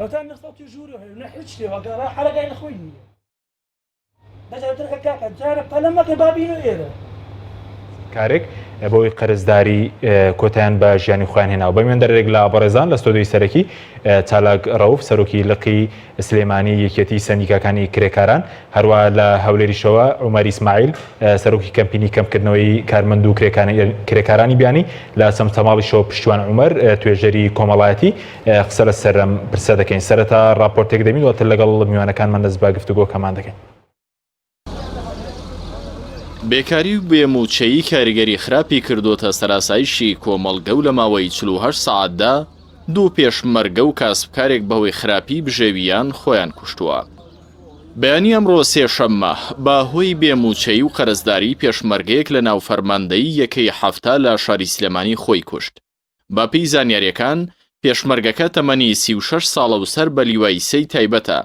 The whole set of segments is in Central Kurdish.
ئەوتان نە سەوتی ژوورە هەیە نە هیچ شتێ وەگەڕا حەرەگای لە خۆی نییە. کارێک بەوەی قەرزداری کۆتایان بە ژیانی خۆیان هێناوە بە میواندارێک لە بەڕێزان لە ستۆدیۆی سەرەکی چالاک ڕەوف سەرۆکی لقی سلێمانی یەکێتی سەندیکاکانی کرێکاران هەروە لە هەولێریشەوە عومەر ئیسماعیل سەرۆکی کەمپینی کەمکردنەوەی کارمەند و کرێکارانی بیانی لە چەمچەماڵیشەوە پشتیوان عومەر توێژەری کۆمەڵایەتی قسە لەسەر ئەم پرسە دەکەین. سەرەتا ڕاپۆرتێک دەبین دواتر لەگەڵ میوانەکانمان دەست بە گفتوگۆکەمان دەکەین. بێکاری و بێ مووچەیی کاریگەری خراپی کردۆتە سەر ئاسایشی کۆمەڵگە و لە ماوەی 48 سەعاتدا دوو پێشمەرگە و کاسبکارێک بەهۆی خراپی بژێوییان خۆیان کوشتووە. بەیانی ئەمڕۆ سێشەممە، بە هۆی بێ مووچەیی و قەرزداری پێشمەرگەیەک لە ناو فەرماندەیی یەکەی 70 لە شاری سلێمانی خۆی کوشت. بەپێی زانیارییەکان، پێشمەرگەکە تەمەنی 36 ساڵە و سەر بە لیوای سێی تایبەتە،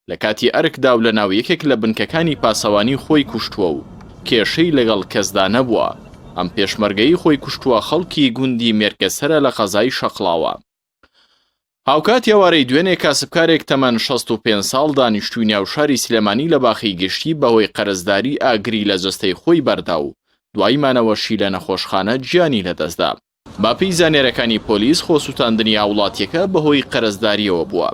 لە کاتی ئەرکدا و لەناو یەکێک لە بنکەکانی پاسەوانی خۆی کوشتووە و کێشەی لەگەڵ کەسدا نەبووە. ئەم پێشمەرگەی خۆی کوشتووە خەڵکی گوندی مێرگەسەرە لە قەزای شەقڵاوە. هاوکات ئێوارەی دوێنێ کاسبکارێک تەمەن 65 ساڵ دانیشتووی ناو شاری سلێمانی لە باخی گشتی بەهۆی قەرزداری ئاگری لە جەستەی خۆی بەردا و دوای مانەوەشی لە نەخۆشخانە گیانی لەدەستدا. بەپێی زانیاریەکانی پۆلیس خۆسوتاندنی هاوڵاتیەکە بەهۆی قەرزداریەوە بووە.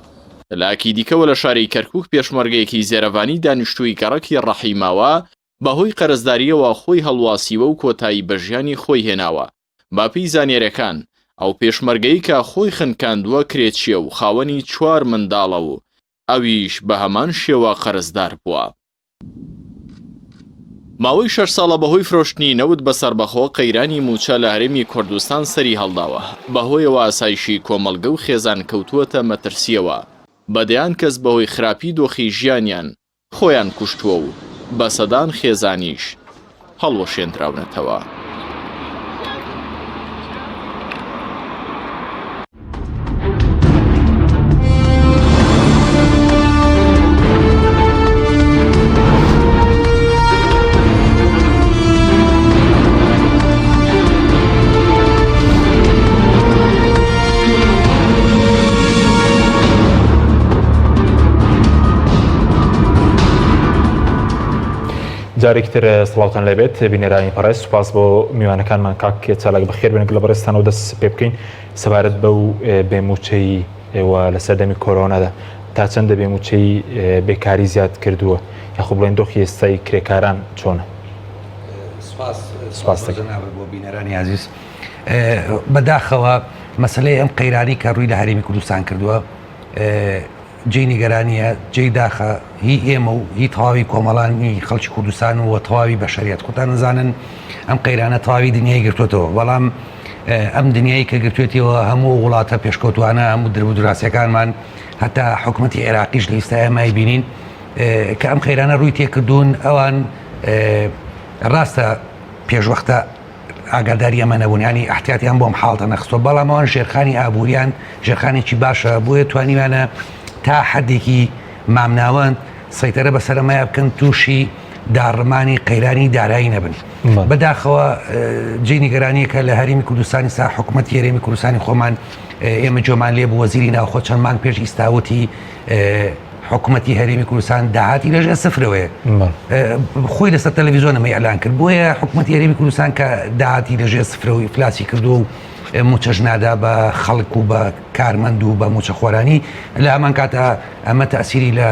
لەلاکی دیکەوە لە شاری کەرکوک پێشمەرگەیەکی زێرەڤانی دانیشتووی گەڕەکی ڕەحیماوا بەهۆی قەرزداریەوە خۆی هەڵواسیوە و کۆتایی بە ژیانی خۆی هێناوە. بەپێی زانیاریەکان ئەو پێشمەرگەی کە خۆی خنکاندووە کرێچیە و خاوەنی چوار منداڵە و ئەویش بەهەمان شێوە قەرزدار بووە. ماوەی شەش ساڵە بەهۆی فرۆشتنی نەوت بە سەربەخۆ قەیرانی مووچە لە هەرێمی کوردستان سەری هەڵداوە، بەهۆیەوە ئاسایشی کۆمەڵگە و خێزان کەوتووەتە مەترسییەوە، بە دەیان کەس بەهۆی خراپی دۆخی ژیانیان خۆیان کوشتووە و بە سەدان خێزانیش هەڵوەشێندراونەتەوە. جارێکی تر سڵاوتان لێبێت بینەرانی پەڕێز سوپاس بۆ میوانەکانمان کاک چالاک بەخێر بێن لە بەڕێزتانەوە دەست پێ بکەین سەبارەت بەو بێ مووچەیی و لە سەردەمی کۆرۆنادا تا چەندە بێ مووچەیی بێکاری زیاد کردووە یاخۆ بڵێن دۆخی ئێستای کرێکاران چۆنە؟ سپاس سپاس جەنابت بۆ بینەرانی ئازیز بەداخەوە مەسلەی ئەم قەیرانی کە ڕووی لە هەرێمی کوردستان کردووە جێی نیگەرانییە، جێی داخە هی ئێمە و هی تەواوی کۆمەڵانی خەڵکی کوردستان و تەواوی بەشەریەت. خۆتان ئەزانن ئەم قەیرانە تەواوی دنیای گرتوێتەوە، بەڵام ئەم دنیای کە گرتوێتیەوە هەموو وڵاتە پێشکەوتوانە هەموو درب و دراسەکانمان هەتا حکوومەتی عێراقیش لە ئیستا ئێمای بینین کە ئەم قەیرانە ڕووی تێکردوون ئەوان ڕاستە پێشوەختە ئاگاداری ئەمە نەبوون یانی ئەحتیاتیان بۆ ئەم حاڵتە نەخستوە بەڵام ئەوان ژێرخانی ئابووریان ژێرخانێکی باشە بۆیە توانیویانە تا حدێکی مامناوەند سەیتەرە بەسەر ئەمەیا بکەن تووشی داڕمانی قەیرانی دارایی نەبن بەداخەوە جێی نیگەرانیەکە لە هەرێمی کوردستانی سا حکوومەت هەرێمی کوردستانی خۆمان ئێمە جۆمان لێ بوو وەزیری ناوخۆ چەند مانگ پێش ئیستاوتی حکومەتی هەرێمی کوردستان داهاتی لەژێر سفرەوەیە خۆی لەسەر تەلەڤیزیۆن ئەمەی ئەلان کرد بۆیە حکومەتی هەرێمی کوردستان کە داهاتی لەژێر سفرەوە ئیفلاسی کردووە و موچەش نادا بە خەڵک و بە کارمەند و بە موچەخۆرانی لە هەمان کاتە ئەمە تەسیری لە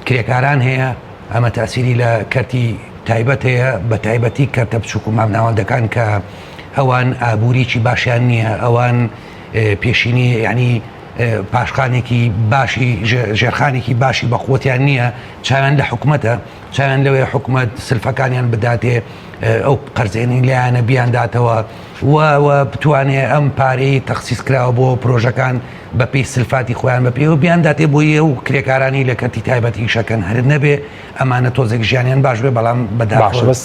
کرێکاران هەیە ئەمە تەسیری لە کەرتی تایبەت هەیە بە تایبەتی کەرتە بچووک و مامناوەندەکان کە ئەوان ئابووریی باشیان نییە ئەوان پێشینی یعنی پاشخانێکی باشی ژێرخانێکی باشی بەقوتیان نییە چاویان لە حکومەتە چاویان لەوەیە حکومەت سلفەکانیان بداتێ ئەو قەرزێنی لایەنە بیانداتەوە و بتوانێ ئەم پارەی تەخسیس کراوە بۆ پرۆژەکان بەپێی سلفاتی خۆیان بەپێوە بیانداتێ بۆ یە و کرێکارانی لە کەرتی تایبەت ئیشەکەن هەر نەبێ ئەمانە تۆزێک ژیانیان باش بێ بەڵام بەداخەوە بەس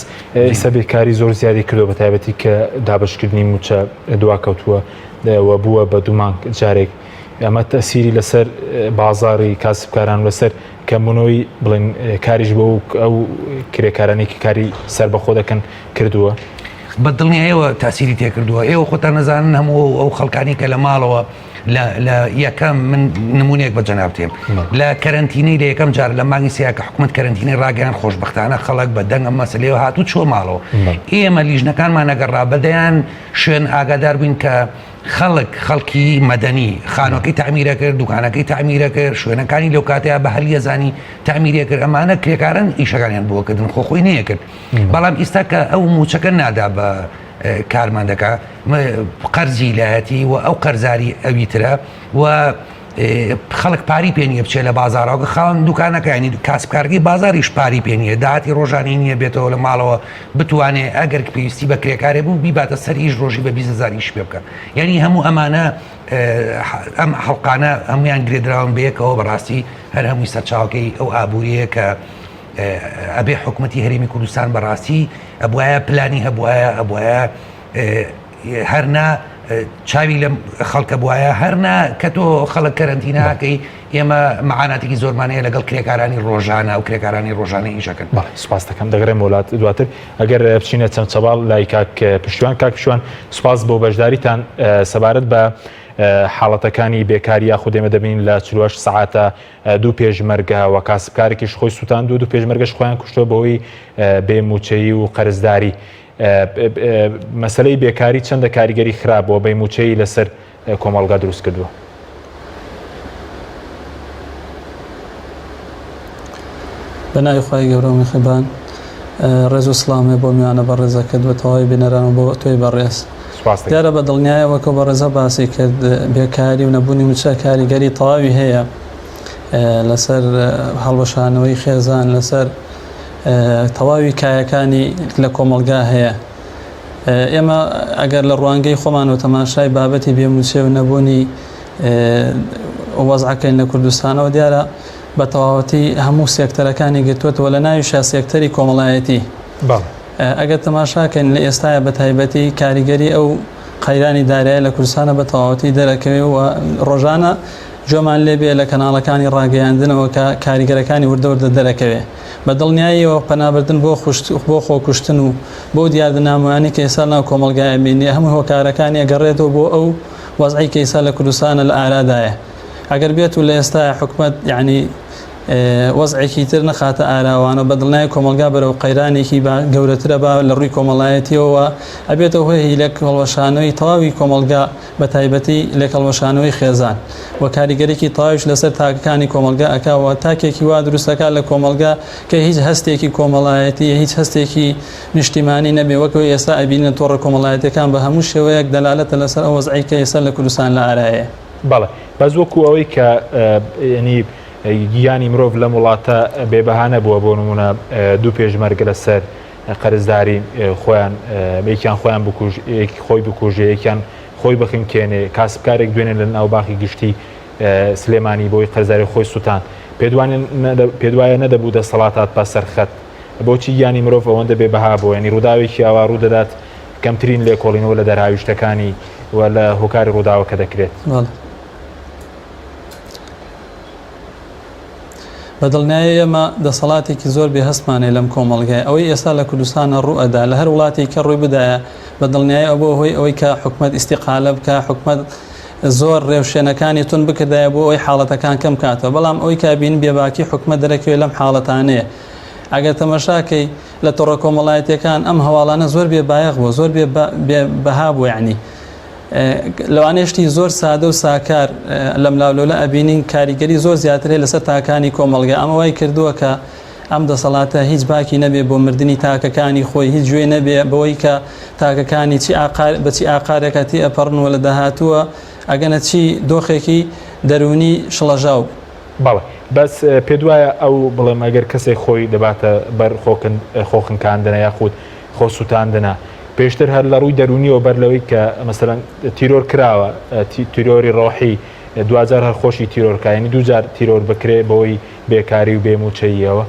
ئێستا بێکاری زۆر زیادی کردو بە تایبەتی کە دابشکردنی موچە دواکەوتووە و بووە بە دوو مانگ جارێک ئەمە تەسیری لەسەر بازاری کاسبکاران لەسەر کەمبوونەوەی بڵێن کاریش بۆ ئەو کرێکارانی کە کاری سەربەخۆ دەکەن کردووە. بە دڵنیایەوە تاسیری تێکردووە ئێوە خۆتان نەزانن هەموو ئەو خەڵکانی کە لە ماڵەوە. لە یەکەم من نمونەیەک بە جەناب تێم لە کەرەنتینەی لە یەکەم جار لە مانگی سیا کە حکومت کەرەنتینەی ڕاگەیان خۆشببختانە خەڵک بە دەنگ ئەم مەسلەیەوە هات و چۆ ماڵەوە ئێمە لیژنەکانمان نەگەڕا بەدەیان شوێن ئاگادار بووین کە خەڵک خەڵکی مەدەنی خانۆکەی تعمیرە کرد دوکانەکەی تعمیرە کرد شوێنەکانی لەو کاتەیە بە هەلیەزانی تعمیرە کرد ئەمانە کرێکارن ئیشەکانیان بۆکردن خۆخۆی نەیەکرد بەڵام ئیستا کە ئەو موچەکە نادا بە کارمەندەکە قەرزی لایەتی و ئەو قەرزاری ئەوی ترە و خەڵک پاری پێ نییە بچێت لە بازاڕەوە خاوەن دوکانەکە ینی کاسبکارەکەی بازاریش پاری پێ نییە داهاتی ڕۆژانی نییە بێتەوە لە ماڵەوە بتوانێ ئەگەر پێویستی بە کرێکارێ بوو بیباتە سەر ئیش ڕۆژی بە 20هزار ئیش پێ بکە یعنی هەموو ئەمانە ئەم حڵقانە هەمویان گرێدراون بەیەکەوە بەڕاستی هەر هەمووی سەرچاوەکەی ئەو ئابووریە کە ئەبێ حکومەتی هەرێمی کوردستان بەڕاستی ئەبوایە پلانی هەبوایە ئەبوایە هەرنا چاوی لەم خەڵکە بواە هەرنا کە تۆ خەڵک کەرەنتیناکەی ئێمە معاناتێکی زۆرمانەیە لەگەڵ کرێکارانی ڕۆژانە و کرێکارانی ڕۆژانە ئیشەکەن سپاس دەکەم دەگەڕێم وڵات دواتر ئەگەر بچینە چەمچەباڵ لای کاک پشتیوان کاک پشتیوان سپاس بۆ بەشداریتان سەبارەت بە حاڵەتەکانی بێکاری یاخود ئێمە دەبین لە 48 سەعاتە دوو پێشمەرگە و کاسبکارێکیش خۆی سووتاند و دوو پێشمەرگەش خۆیان کوشتووە بەهۆی بێ مووچەیی و قەرزداری. مەسەلەی بێکاری چەندە کاریگەری خراپ بۆ بێ مووچەیی لەسەر کۆمەڵگا دروست کردووە؟ بە ناوی خوای گەورە و میهرەبان ڕێز و سڵام هەیە بۆ میوانە بەڕێزەکەت و تەواوی بینەران و بۆ تۆی بەڕێز. دیارە بە دڵنیایە وەک ئەو بەڕێزە باسی کرد بێکاری و نەبوونی مووچە کاریگەری تەواوی هەیە لەسەر هەڵوەشانەوەی خێزان لەسەر تەواوی کایەکانی لە کۆمەڵگا هەیە ئێمە ئەگەر لە ڕوانگەی خۆمان و تەماشای بابەتی بێموچێ و نەبوونی وەزعەکەین لە کوردستانەوە دیارە بە تەواوەتی هەموو سێکتەرەکانی گرتووەتەوە لە ناویشا سێکتەری کۆمەڵایەتی. ئەگەر تەماشاکەین لە ئێستایا بە تایبەتی کاریگەری ئەو قەیرانی دارایە لە کوردستانە بە تەواوەتی دەرەکەوێ و ڕۆژانە گوێمان لێ بێ لە کەناڵەکانی ڕاگەیاندنەوە کە کاریگەرەکانی وردە وردە دەرەکەوێ بە دڵنیاییەوە پەنابردن بۆ خوشت بۆ خۆکوشتن و بۆ دیاردە نامۆیانی کە ئێستا ناو کۆمەڵگایە بینێ هەموو هۆکارەکانی ئەگەڕێتەوە بۆ ئەو وەزعی کە ئێستا لە کوردستانە لە ئارادایە ئەگەر بێت و لە ئێستا حکومەت یعنی وەزعێکی تر نەخاتە ئاراوانە بە دڵنیای کۆمەڵگا بەرەو قەیرانێکی با گەورەترە با لە ڕووی کۆمەڵایەتیەوە ئەبێتە هۆی لێک هەڵوەشانەوەی تەواوی کۆمەڵگا بە تایبەتی لێک هەڵوەشانەوەی خێزان و کاریگەرێکی تەواویش لەسەر تاکەکانی کۆمەڵگا ئەکا و تاکێکی وا دروستەکە لە کۆمەڵگا کە هیچ هەستێکی کۆمەڵایەتی هیچ هەستێکی نیشتیمانی نەبێ وەک ئەوەی ئێستا ئەبینن تۆڕە کۆمەڵایەتیەکان بە هەموو شێوەیەک دەلالەتە لەسەر ئەو وەزعەی کە ئێستا لە کوردستان لە ئارایە. بەڵێ بەس وەکو ئەوەی کە ینی گیانی مرۆڤ لەم وڵاتە بێ بەها نەبووە بۆ نمونە دوو پێشمەرگە لەسەر قەرزداری خۆیان یەکیان خۆیان بکوژ خۆی بکوژێ یەکیان خۆی بخنکێنێ کاسبکارێک دوێنێ لە ناو باخی گشتی سلێمانی بۆی قەرزاری خۆی سووتان پێدوایە نەدەبوو دەسەڵاتات پە سەرخەت بۆچی گیانی مرۆڤ ئەوەندە بێ بەها بۆ ینی ڕووداوێکی ئاوا ڕوو دەدات کەمترین لێکۆڵینەوە لە دەرهاویشتەکانی و لە هۆکاری ڕووداوەکە دەکرێت. بە دڵنیایی ئێمە دەسەڵاتێکی زۆر بێ هەستمان هەیە لەم کۆمەڵگایە ئەوەی ئێستا لە کوردستانە ڕوو ئەدا لە هەر وڵاتێک کە ڕووی بدایە بە دڵنیایی ئەوە بۆ هۆی ئەوەی کە حکومەت ئیستیقالە بکا حکومەت زۆر ڕێوشێنەکانی تون بکردایە بۆ ئەوەی حاڵەتەکان کەم کاتەوە بەڵام ئەوەی کە بین بێباکی حکومەت دەرەکەوێت لەم حاڵەتانەیە ئەگەر تەمەشاکەی لە تۆڕە کۆمەڵایەتیەکان ئەم هەواڵانە زۆر بێ بایەخ بووە زۆر بێ بەها بووە یعنی لەوانەیە شتی زۆر سادە و ساکار لەم لاولۆلە ئەبینین کاریگەری زۆر زیاتر هەیە لەسەر تاکانی کۆمەڵگە ئەمە وای کردووە کە ئەم دەسەڵاتە هیچ باکی نەبێ بۆ مردنی تاکەکانی خۆی هیچ گوێ نەبێ بەوەی کە تاکەکانی چی ئاقار بە چی ئاقارێکە تی ئەپەڕن و لە داهاتووە ئەگەنە چی دۆخێکی دەروونی شڵەژاو. بەڵێ بەس پێت وایە ئەو بڵێم ئەگەر کەسێک خۆی دەباتە بەر خۆخنکاندنە یاخود خۆ سوتاندنە پێشتر هەر لە ڕووی دەرونیەوە بەر لەوەی کە مەسەلەن تیرۆر کراوە تیرۆری ڕۆحی دواجار هەر خۆشی تیرۆرکە یعنی دووجار تیرۆر بکرێ بەوەی بێکاری و بێموچەییەوە.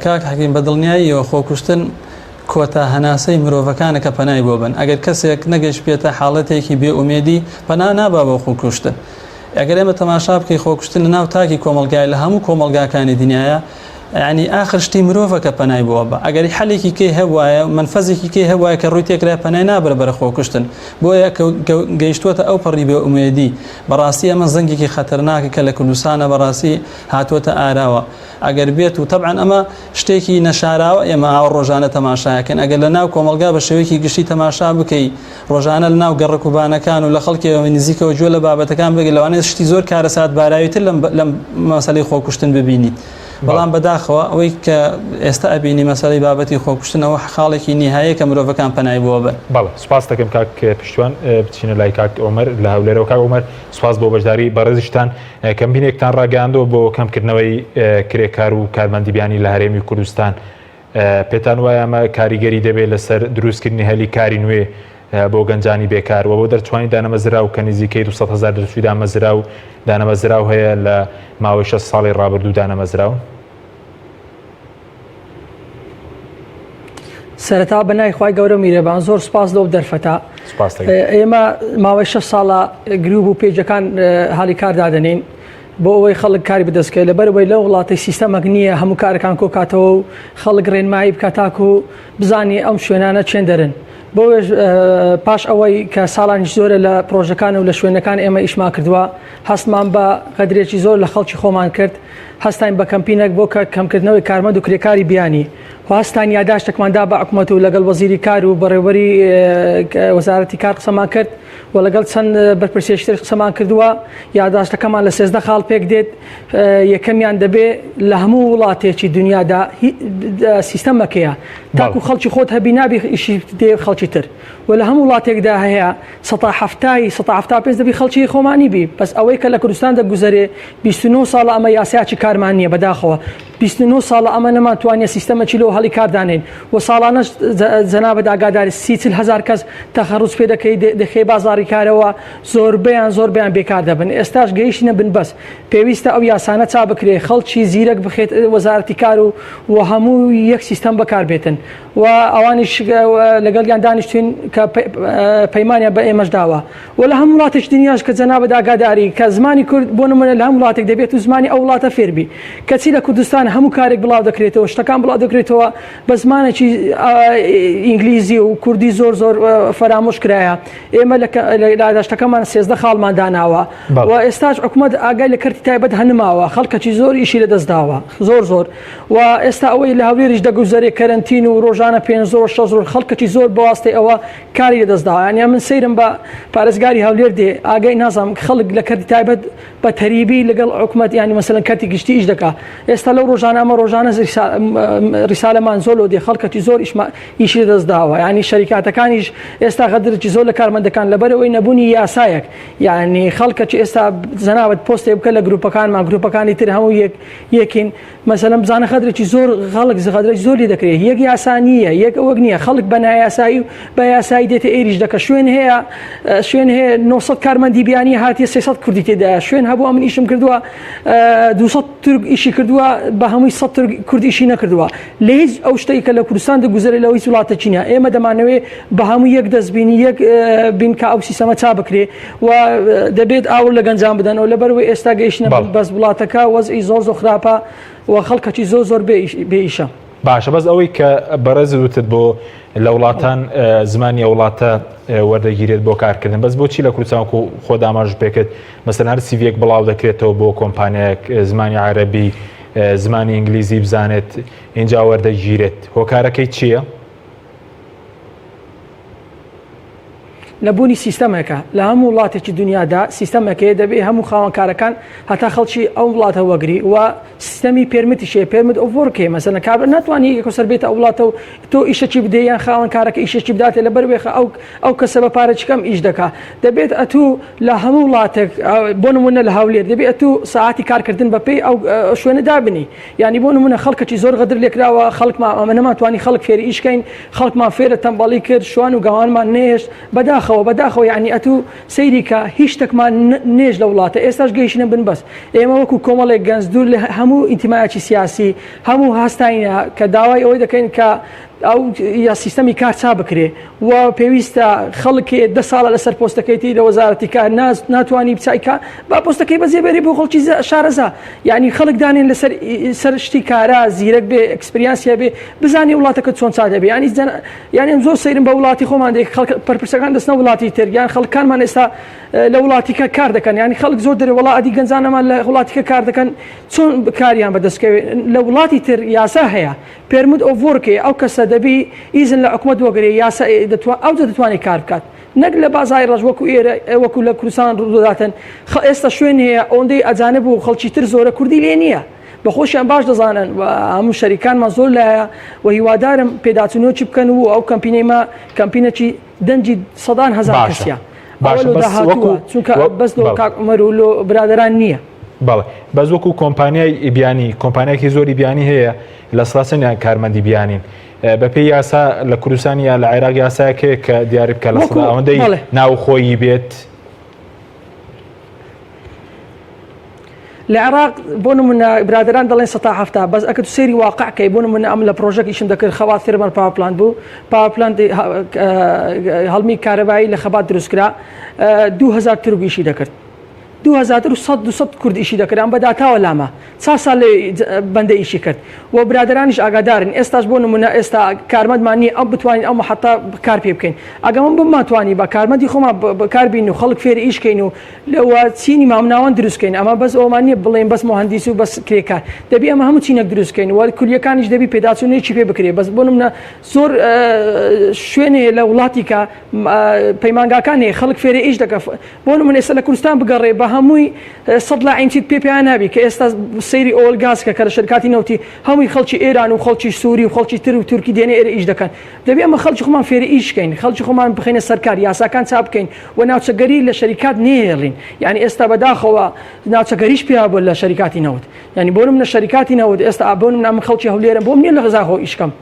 کاک حەکیم بە دڵنیاییەوە خۆکوشتن کۆتا هەناسەی مرۆڤەکانە کە پەنای بۆ بن ئەگەر کەسێک نەگەشتبێتە حاڵەتێکی بێ ئومێدی پەنا نابا بۆ خۆکوشتن ئەگەر ئێمە تەماشا بکەی خۆکوشتن لە ناو تاکی کۆمەڵگای لە هەموو کۆمەڵگاکانی دنیاە. یانی ئاخر شتی مرۆڤە کە پەنای بۆ بە ئەگەر حەلێکی کەی هەبوایە مەنفەزێکی کەی هەبوایە کە ڕووی تێکرای پەنای نابرە بەرە خۆکوشتن بۆیە گەیشتووەتە ئەو پەڕی بێ ئومێدی بەڕاستی ئەمە زەنگێکی خەتەرناکە کە لە کوردستانە بەڕاستی هاتووەتە ئاراوە ئەگەر بێت و تەبعەن ئەمە شتێکی نەشاراوە ئێمە ئاوە ڕۆژانە تەماشاکەن ئەگەر لە ناو کۆمەڵگا بە شێوەیەکی گشتی تەماشا بکەی ڕۆژانە لە ناو گەڕەک و بانەکان و لە خەڵکیەوە نزیکەوە گوێ لە بابەتەکان بگری لەوانەیە شتی زۆر کارەساتباراویتر لەم لەم مەسەلەی خۆکوشتن ببینیت بەڵام بەداخەوە ئەوەی کە ئێستا ئەبینی مەسەلەی بابەتی خۆکوشتنەوە خاڵێکی نیهایە کە مرۆڤەکان پەنای بۆ بن. بەڵێ سوپاس دەکەم کاک پشتیوان بچینە لای کاک عومەر لە هەولێرەوە کاک عومەر سوپاس بۆ بەشداری بەڕێزیشتان کەمپینێکتان ڕاگەیاندووە بۆ کەمکردنەوەی کرێکار و کارمەندی بیانی لە هەرێمی کوردستان پێتان وایە ئەمە کاریگەری دەبێت لەسەر دروستکردنی هەلی کاری نوێ بۆ گەنجانی بێکار و بۆ دەرچوانی دانەمەزراو کە نزیکەی 200 هەزار دەرچووی دامەزراو دانەمەزراو هەیە لە ماوەی 6 ساڵی ڕابردوو دانەمەزراون؟ سەرەتا بە ناوی خوای گەورە و میرەبان زۆر سوپاس لەو دەرفەتە ئێمە ماوەی 6 ساڵە گروپ و پێجەکان هالی کار دادەنین بۆ ئەوەی خەڵک کاری بەدەست کەوێت، لەبەرئەوەی لەو وڵاتەی سیستەمەک نییە هەموو کارەکان کۆکاتەوە و خەڵک ڕێنمایی بکات تاکو بزانی ئەم شوێنانە چێندەرن. بۆیەش پاش ئەوەی کە ساڵانیش زۆرە لە پرۆژەکان و لە شوێنەکان ئێمە ئیشمان کردووە، هەستمان بە غەدرێکی زۆر لە خەڵکی خۆمان کرد، هەستاین بە کەمپینێک بۆ کەمکردنەوەی کارمەند و کرێکاری بیانی و هەستاین یاداشتێکمان دا بە حکومەت و لەگەڵ وەزیری کار و بەڕێوەبەری وەزارەتی کار قسەمان کرد. و لەگەڵ چەند بەرپرسێکی تر قسەمان کردووە، یاداشتەکەمان لە 13 خاڵ پێک دێت، یەکەمیان دەبێ لە هەموو وڵاتێکی دنیادا سیستەمەک هەیە تاکو خەڵکی خۆت هەبی نابی ئیشی دێ خەڵکی تر و لە هەموو وڵاتێکدا هەیە سەتا حەفتای سەتا حەفتا پێنج دەبی خەڵکی خۆمانی بی بەس ئەوەی کە لە کوردستان دەگوزەرێ 29 ساڵە ئەمە یاسایەکی کارمان نییە بەداخەوە 29 ساڵە ئەمە نەمانتوانیە سیستەمەکی لۆ هەڵی کار دانێین و ساڵانەش جەنابت ئاگاداری سی چل هەزار کەس تەخەڕوج پێ دەکەی دەخەی بازاڕی کارەوە زۆربەیان زۆربەیان بێکار دەبن ئێستاش گەیشتینە بنبەست پێویستە ئەو یاسانە چا بکرێ خەڵکی زیرەک بخێت وەزارەتی کار و و هەموو یەک سیستەم بەکار بێتن و ئەوانیش لەگەڵیان دانیشتوین کە پەیمانیان بە ئێمەش داوە و لە هەموو وڵاتێکی دنیاش کە جەنابت ئاگاداری کە زمانی کورد بۆ نمونە لە هەموو وڵاتێک دەبێت و زمانی ئەو وڵاتە فێر بی کەچی لە کوردستان هەموو کارێک بڵاو دەکرێتەوە شتەکان بڵاو دەکرێتەوە بە زمانێکی ئینگلیزی و کوردی زۆر زۆر فەرامۆش کرایە ئێمە لە یاداشتەکەمان 13 خاڵمان داناوە و ئێستاش حکومەت ئاگای لە کەرتی تایبەت هەنماوە خەڵکەکی زۆر ئیشی لە دەستداوە زۆر زۆر و ئێستا ئەوەی لە هەولێریش دەگوزەرێ کەرەنتین و ڕۆژانە پێ زۆر شەش ڕۆژ خەڵکەکی زۆر بەواستەی ئەوە کاری لەدەست داوە یانی من سەیرم بە پارێزگاری هەولێر دێ ئاگای نازانم خەڵک لە کەرتی تایبەت بە تەریبی لەگەڵ حکومەت یانی مەسەلەن کەرتی گشتی ئیش دەکا ئێستا لەو ڕۆژانە ئەمە ڕۆژانە ڕیسالەمان زۆر لۆ دێ خەڵکەکی زۆر ئیشما ئیشی لەدەست داوە یانی شەریکاتەکانیش ئێستا غەدرێکی زۆر لە کارمەندەکان لەبەرئەوەی نەبوونی یاسایەک یانی خەڵکەکی ئێستا جەنابت پۆستێک بکە لە گروپەکانمان گروپەکانی تر هەموو یەک یەکین مەسەلەن بزانە غەدرێکی زۆر خەڵک غەدرێکی زۆر لێ دەکرێت یەک یاسا نییە یەک ئەوەک نییە خەڵک بە نایاسایی و بە یاسایی دێتە ئێریش دەکە شوێن هەیە شوێن هەیە 900 کارمەندی بیانی هاتیە 300 کوردی تێدایە شوێن هەبوو من ئیشم کردووە 200 تورک ئیشی کردووە بە هەمووی 100 تورک کورد ئیشی نەکردووە لە هیچ ئەو شتێک کە لە کوردستان دەگوزەرێ لەوەی وڵاتە چینە ئێمە دەمانەوێ بە هەموو یەک دەستبینی یەک بین کە ئەو سیستەمە چا بکرێ و دەبێت ئاوڕ لە گەنجان بدەنەوە لەبەرئەوەی ئێستا گەیشتنە بەس وڵاتەکە وەزعی زۆر زۆر خراپە و خەڵکەکی زۆر زۆر بێ ئیشە. باشە بەس ئەوەی کە بەڕێزت وتت بۆ لە وڵاتان زمانی ئەو وڵاتە وەردەگیرێت بۆ کارکردن بەس بۆچی لە کوردستان وەکو خۆت ئاماژە پێکرد مەسەلەن هەر سیڤیەک بڵاو دەکرێتەوە بۆ کۆمپانیایەک زمانی عەرەبی زمانی ئینگلیزی بزانێت ئینجا وەردەگیرێت هۆکارەکەی چییە؟ نەبوونی سیستەمێکە لە هەموو وڵاتێکی دنیادا سیستەمێک هەیە دەبێ هەموو خاوەنکارەکان هەتا خەڵکی ئەو وڵاتە وەگری و سیستەمی permit یش هەیە permit of work هەیە مەسەلەن کابرا ناتوانانی یەکەسەر بێتە ئەو وڵاتە و تۆ ئیشەکی بدەی یان خاوەنکارەکە ئیشێکی بداتێ لەبەر وێخە ئەو ئەو کەسە بە پارەی کەم ئیش دەکا دەبێت ئەتوو لە هەموو وڵاتێک بۆ نمونە لە هەولێر دەبێت ئەتوو سەعاتی کارکردن بەپێی ئەو شوێنە دابنی یانی بۆ نمونە خەڵکەکی زۆر غەدر لێکراوە خەڵکمان ئەمە نەمانتوانی خەڵک فێری ئیش کەین خەڵکمان فێرە تەمبەڵی کرد شوان و گاوانمان نێشت بەداخەوە بەداخەوە یعنی ئەتوو سەیری کە هیچ شتێکمان نێشت لە وڵاتە ئێستاش گەیشتینە بنبەست ئێمە وەکو کۆمەڵێک گەنج دوور لە هەموو ئینتیمایەکی سیاسی هەموو هەستاینە کە داوای ئەوەی دەکەین کە. ئەو یا سیستەمی کار چا بکرێ و پێویستە خەڵکێ دە ساڵە لەسەر پۆستەکەیتی لە وەزارەتی کار ناتوانانی بچایکە با پۆستەکەی بەجێ بێری بۆ خەڵکی شارەزا یعنی خەڵک دانێن لەسەر سەر شتی کارا زیرەک بێ experience ی بێ بزانانی وڵاتەکە چۆن چا دەبێ ینی یعنی زۆر سەیرم بە وڵاتی خۆمان دێک خەڵک پەرپرسەکان دەستنە وڵاتی تر یان خەڵکانمان ئێستا لە وڵاتیکە کار دەکەن ینی خەڵک زۆر دەرێ وڵا ئەدی گەنجانەمان لە وڵاتیکە کار دەکەن چۆن کاریان بەدەستکەوێت لە وڵاتی تر یاسا هەیە permit of work ێ ئەو کەسە دەبی ئیزن لە حکومەت وەگرێ یاسا دەتوان ئەوجە دەتوانێ کار بکات نەک لە بازاری ڕەش وەکو ئێرە وەکو لە کوردستان ڕوودەداتن خ ئێستا شوێن هەیە ئەوەندەی ئەجانب و خەڵکی تر زۆرە کوردی لێ نییە بە خۆشیان باش دەزانن و هەموو شەریکانمان زۆر لایە و هیوادارم پێداچوونەوەی بکەن و ئەو کەمپینەی ما کەمپینەکی دەنگی سەدان هەزار باشە کەسیە باشە ئەوە لۆ بەس داهاتووە وەکو چونکە وە- بەس لۆ بەڵێ. کاک عومەر و لۆ برادەران نییە. بەڵێ بەس وەکو کۆمپانیای بیانی کۆمپانیایەکی زۆری بیانی هەیە لە سەدا چەندیان کارمەندی بیانین بەپێی یاسا لە کوردستان یا لە عێراق یاسایەک هەیە کە دیاری بکە لە وەکو سەدا ئەوەندەی بەڵێ. ناوخۆیی بێت لە عێراق بۆ نمونە برادەران دەڵێن سەتا 70 بەس ئەکە تو سەیری واقع کەی بۆ نمونە ئەم لە پرۆژەک ئیشم دەکرد خەبات thermal power plant بوو power plant هەڵمی کارەبایی لە خەبات دروستکرا 2000 تورک ئیشی دەکرد 2100 200 کورد ئیشی دەکرد ئەم بە داتاوە لامە چا سال لێ بەندە ئیشی کرد و برادەرانیش ئاگادارن ئێستاش بۆ نمونە ئێستا کارمەندمان نییە ئەم بتوانین ئەو محەتە کار پێ بکەین ئەگەر من بمانتوانی بە کارمەندی خۆمان بەکار بین و خەڵک فێری ئیش کەین و لەوە چینی مامناوەند دروست کەین ئەمە بەس ئەومان نییە بڵێن بەس موهەندیس و بەس کرێکار دەبی ئەمە هەموو چینێک دروست کەین و کولیەکانیش دەبی پێداچوونێکی پێ بکرێ بەس بۆ نمونە زۆر شوێنێ لە وڵاتی کە پەیمانگاکان هەیە خەڵک فێری ئیش دەکە بۆ نمونە ئێستا لە کوردستان بگەڕێ بە هەمووی سەد لاعین چیت پێ پێیان نابی کە ئێستا سەیری oil gas کە کە لە شەرکاتی نەوتی هەمووی خەڵکی ئێران و خەڵکی سووری و خەڵکی تر و تورکی دێنێ ئێرە ئیش دەکەن دەبێ ئەمە خەڵکی خۆمان فێری ئیش کەین خەڵکی خۆمان بخەینە سەر کار یاساکان چاک بکەین و ناوچەگەری لە شەریکات نەهێڵین یعنی ئێستا بەداخەوە ناوچەگەریش پیا بووە لە شەریکاتی نەوت یعنی بۆ نمونە شەریکاتی نەوت ئێستا بۆ نمونە من خەڵکی هەولێرم بۆم نییە لە زاخۆ ئیش کەم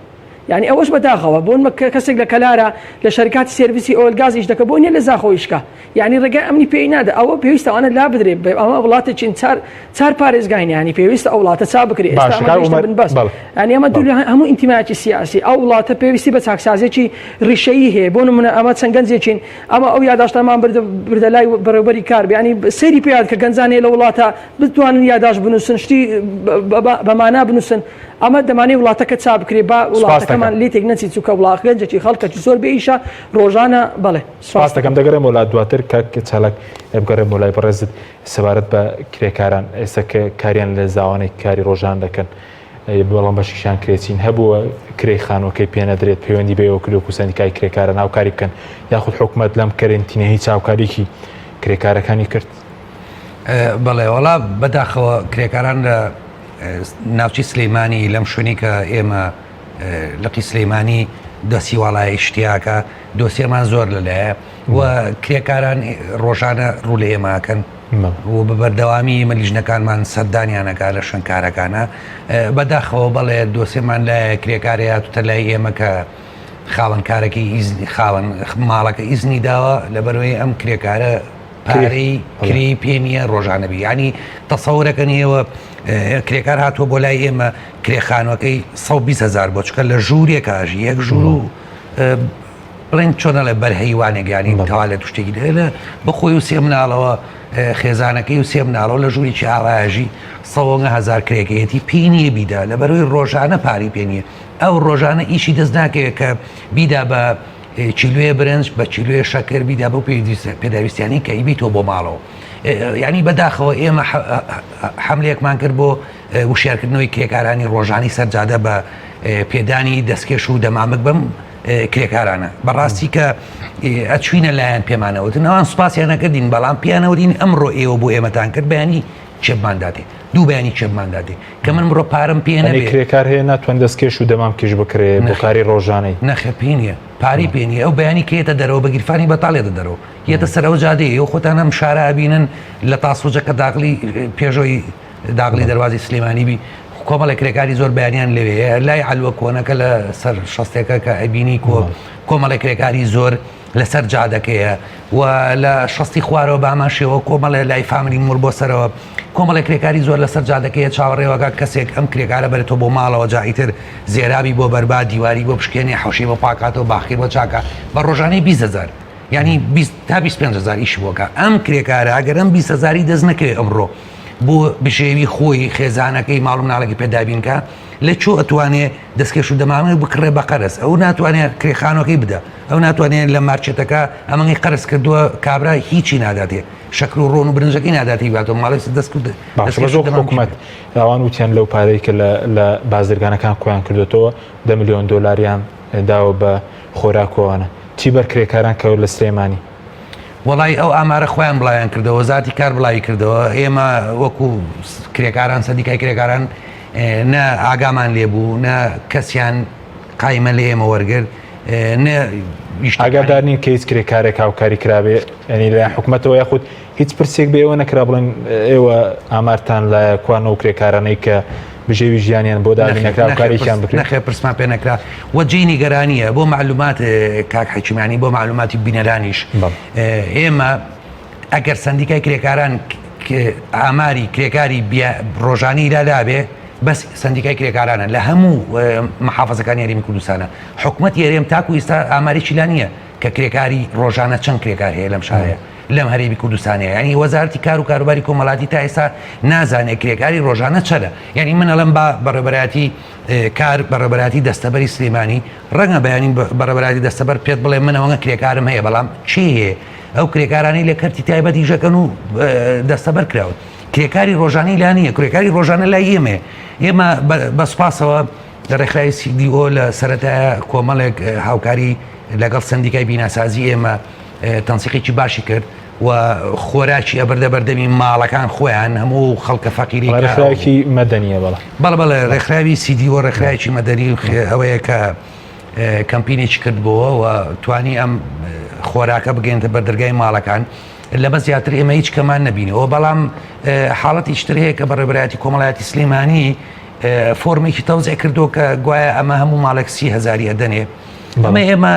یعنی ئەوەش بەداخەوە بۆ نمونە کەسێک لە کەلارە لە شەریکاتی سێرڤیسی oil gas ئیش دەکە بۆ نییە لە زاخۆ ئیش کە یعنی ڕێگای ئەمنی پێی نادا ئەوە پێویستە ئەوانە لا بدرێ ئەمە وڵاتێکین چار چار پارێزگاین ینی پێویستە ئەو وڵاتە چا بکرێ ئێستا باشە ئەمە کاک گەیشتە عومەر بنبەست بەڵێ یعنی ئەمە دوور بەڵێ لە هەموو ئینتیمایەکی سیاسی ئەو وڵاتە پێویستی بە چاکسازیەکی ڕیشەیی هەیە بۆ نمونە ئەمە چەند گەنجێکین ئەمە ئەو یاداشتەمان بردە بردە لای بەڕێوبەری کار ینی سەیری پێیان کە گەنجان هەیە لە وڵاتە بتوانن یاداشت بنووسن شتی بە مانا بنووسن ئەمە دەمانەی وڵاتەکە چا بکرێ با سوپاس وڵاتەکەمان دەکەم لێ تێک نەچیت چونکە وڵات گەنجێکی خەڵکەکی زۆر بێ ئیشە ڕۆژانە بەڵێ سوپاس دەکەم دەگەڕێمەوە لات دواتر کاک چالاک بگەڕێمەوە لای بەڕێزت سەبارەت بە کرێکاران ئێستا کە کاریان لە زاوانەی کاری ڕۆژان دەکەن بەڵام بەشیشان کرێچین هەبووە کرێی خانووەکەی پێنەدرێت پەیوەندی بە ئێوە کردووە و سەندیکای کرێکاران هاوکاری بکەن یاخود حکومەت لەم کەرەنتینە هیچ هاوکاریکی کرێکارەکانی کرد؟ بەڵێ وەڵا بەداخەوە کرێکاران لە ناوچەی سلەیمانی لەم شوێنی کە ئێمە لقی سلەیمانی دەستی واڵای شتیاکە دۆسیەمان زۆر لەلایە و کرێکاران ڕۆژانە ڕوو لە ئێماکەن و بە بەردەوامی ئێمە لیژنەکانمان سەردانیانەکە لە شوێنکارەکانە بەداخەوە بەڵێ دۆسێمان لایە کرێکارەیە توتە لای ئێمە کە خاوەن کارەکەی ئیزنی خاوەن ماڵەکە ئیزنی داوە لەبەرەوەی ئەم کرێکارە پارەی کرێی پێ نییە ڕۆژانە بی ینی تەسەورەکەن ئێوە کرێکار هاتووە بۆ لای ئێمە کرێخانەکەی 120 هزار بۆ چکە لە ژوورێکاژی یەک ژوور و بڵێن چۆن ئەڵێ بەر هەیوانێک یانی تەوالێت و شتێکی لێ لە بەخۆی و سێ مناڵەوە خێزانەکەی و سێ مناڵەوە لە ژوورێکی ئاوایژی سەوەنگە هزار کرێکەیەتی پێی نییە بیدا لە بەرەوەی ڕۆژانە پاری پێ نییە ئەو ڕۆژانە ئیشی دەست ناکەوێت کە بیدا بە کیلوێ برنج بە کیلوێ شەکر بیدا بۆ پێداویستیانی کە ئیبیتەوە بۆ ماڵەوە ینی بەداخەوە ئێمە حملێکمان کرد بۆ وشیارکردنەوەی کرێکارانی ڕۆژانی سەرجادە بە پێدانی دەستکێش و دەمامک بەم کرێکارانە بەڕاستی کە ئەچوینە لایەن پێمانەوتن ئەوان سوپاسیان نەکردین بەڵام پیانەوەدین ئەمڕۆ ئێوە بۆ ئێمەتان کرد بەیانی چێبمان داتێ دوو بەیانی چێبمان داتێ کە من بڕۆ پارەم پێ نەبێ کرێکار هەیە ناتوان دەستکێش و دەمام کێش بکرێ بۆ کاری ڕۆژانەی نەخێ پێ نییە پارەی پێ نییە ئەو بەیانی کێتە دەرەوە بە گیرفانی بەتاڵێتە دەرەوە یەتە سەرەوە جادەیە ئێوە خۆتان ئەم شارە ئەبینن لە تاسوجەکە داخلی پێشۆی داغلی دەروازی سلێمانی بی کۆمەڵێک کرێکاری زۆر بەیانیان لەوێ لای عەلوە کۆنەکە لە سەر شەستێکە کە ئەبینی کۆ کۆمەڵێک کرێکاری زۆر. لەسەر جادەکەیە و لە شەستی خوارەوە بە هەمان شێوە کۆمەڵێ لای فاملی مۆڵ بۆ سەرەوە کۆمەڵێک کرێکاری زۆر لەسەر جادەکەیە چاوەڕێوەکە کەسێک ئەم کرێکارە بەرێتەوە بۆ ماڵەوە جا ئیتر زێرابی بۆ بەربا دیواری بۆ بشکێنێ حەوشەی بۆ پاکاتەوە باخی بۆ چاکە بە ڕۆژانەی 20 هەزار یعنی 20 تا 25 هەزار ئیشی بۆکە ئەم کرێکارە ئەگەر ئەم 20 هەزاری دەست نەکەوێ ئەمڕۆ بۆ بژێوی خۆی خێزانەکەی ماڵ و مناڵێکی پێ دابینکە لە چۆ ئەتوانێ دەستکێش و دەمامک بکڕێ بە قەرز ئەو ناتوانێت کرێخانەکەی بدە ئەو ناتوانێت لە مارکێتەکە ئەمەی قەرز کردووە کابرا هیچی ناداتێ شەکر و ڕۆن و برنجەکەی ناداتی باتەوە ماڵی دەست کرد باشە بەس وەک حکومەت ئەوان وتیان لەو پارەی کە لە بازرگانەکان کۆیان کردوێتەوە دە ملیۆن دۆلاریان داوە بە خۆراکەوەە چی بەر کرێکاران کەوت لە سلێمانی؟ وەڵی ئەو ئامارە خۆیان بڵاویان کردەوە وەزارەتی کار بڵاوی کردەوە ئێمە وەکو کرێکاران سەندیکای کرێکاران نە ئاگامان لێبوو نە کەسیان قایمە لە ئێمە وەرگرت نە ئاگادار نین کە هیچ کرێکارێک هاوکاری کرابێ ینی لە حکومەتەوە یاخود هیچ پرسێک بە ئێوە نەکرا بڵێن ئێوە ئامارتان لایە کوان ئەو کرێکارانەی کە بژێوی ژیانیان بۆ دابین نەکرا هاوکارییان بکرێت؟ نەخێر پرسمان پێ نەکرا و جێی نیگەرانییە بۆ مەعلومات کاک حەکیمانی بۆ مەعلوماتی بینەرانیش ئێمە ئەگەر سەندیکای کرێکاران ئاماری کرێکاری ڕۆژانی لا لابێ بەس سەندیکای کرێکارانە لە هەموو محافزەکانی هەرێمی کوردستانە حکومەتی هەرێم تاکو ئیستا ئامارێکی لا نییە کە کرێکاری ڕۆژانە چەند کرێکار هەیە لەم شارەیە لەم هەرێمی کوردستانەیە یعنی وەزارەتی کار و کاروباری کۆمەڵاتی تا ئێستا نازانێت کرێکاری ڕۆژانە چەنە یعنی من ئەڵێم با بەڕێوەبەرایەتی کار بەڕێوەبەرایەتی دەستەبەری سلێمانی ڕەنگە بەیانی بەڕێوەبەرایەتی دەستەبەر پێت بڵێ من ئەوەنە کرێکارم هەیە بەڵام چی هەیە ئەو کرێکارانەی لە کەرتی تایبەت ئیشەکەن و دەستەبەر کراون کرێکاری ڕۆژانی لا نییە کرێکاری ڕۆژانە لای ئێمەیە ئێمە بە سوپاسەوە لە ڕێکخراوی CDO لە سەرەتایە کۆمەڵێک هاوکاری لەگەڵ سندیکای بیناسازی ئێمە تەنسیقێکی باشی کرد و خۆراکی ئەبردە بەردەمی ماڵەکان خۆیان هەموو خەڵکە فەقیری ڕێکخراوێکی مەدەنیە بەڵێ بەڵێ بەڵێ ڕێکخراوی CDO ڕێکخراوێکی مەدەنی ئەوەیە کە کەمپینێکی کردبووەوە و توانی ئەم خۆراکە بگەێنتە بەردەرگای ماڵەکان لەمە زیاتر ئێمە هیچ کەمان نەبینەوە بەڵام حاڵەتیش تر هەیە کە بەڕێبەرایەتی کۆمەڵایەتی سلێمانی فۆرمێکی تەوزع کردو کە گوایە ئەمە هەموو ماڵێک سی هەزاری ئەدەنێ ئەمە ئێمە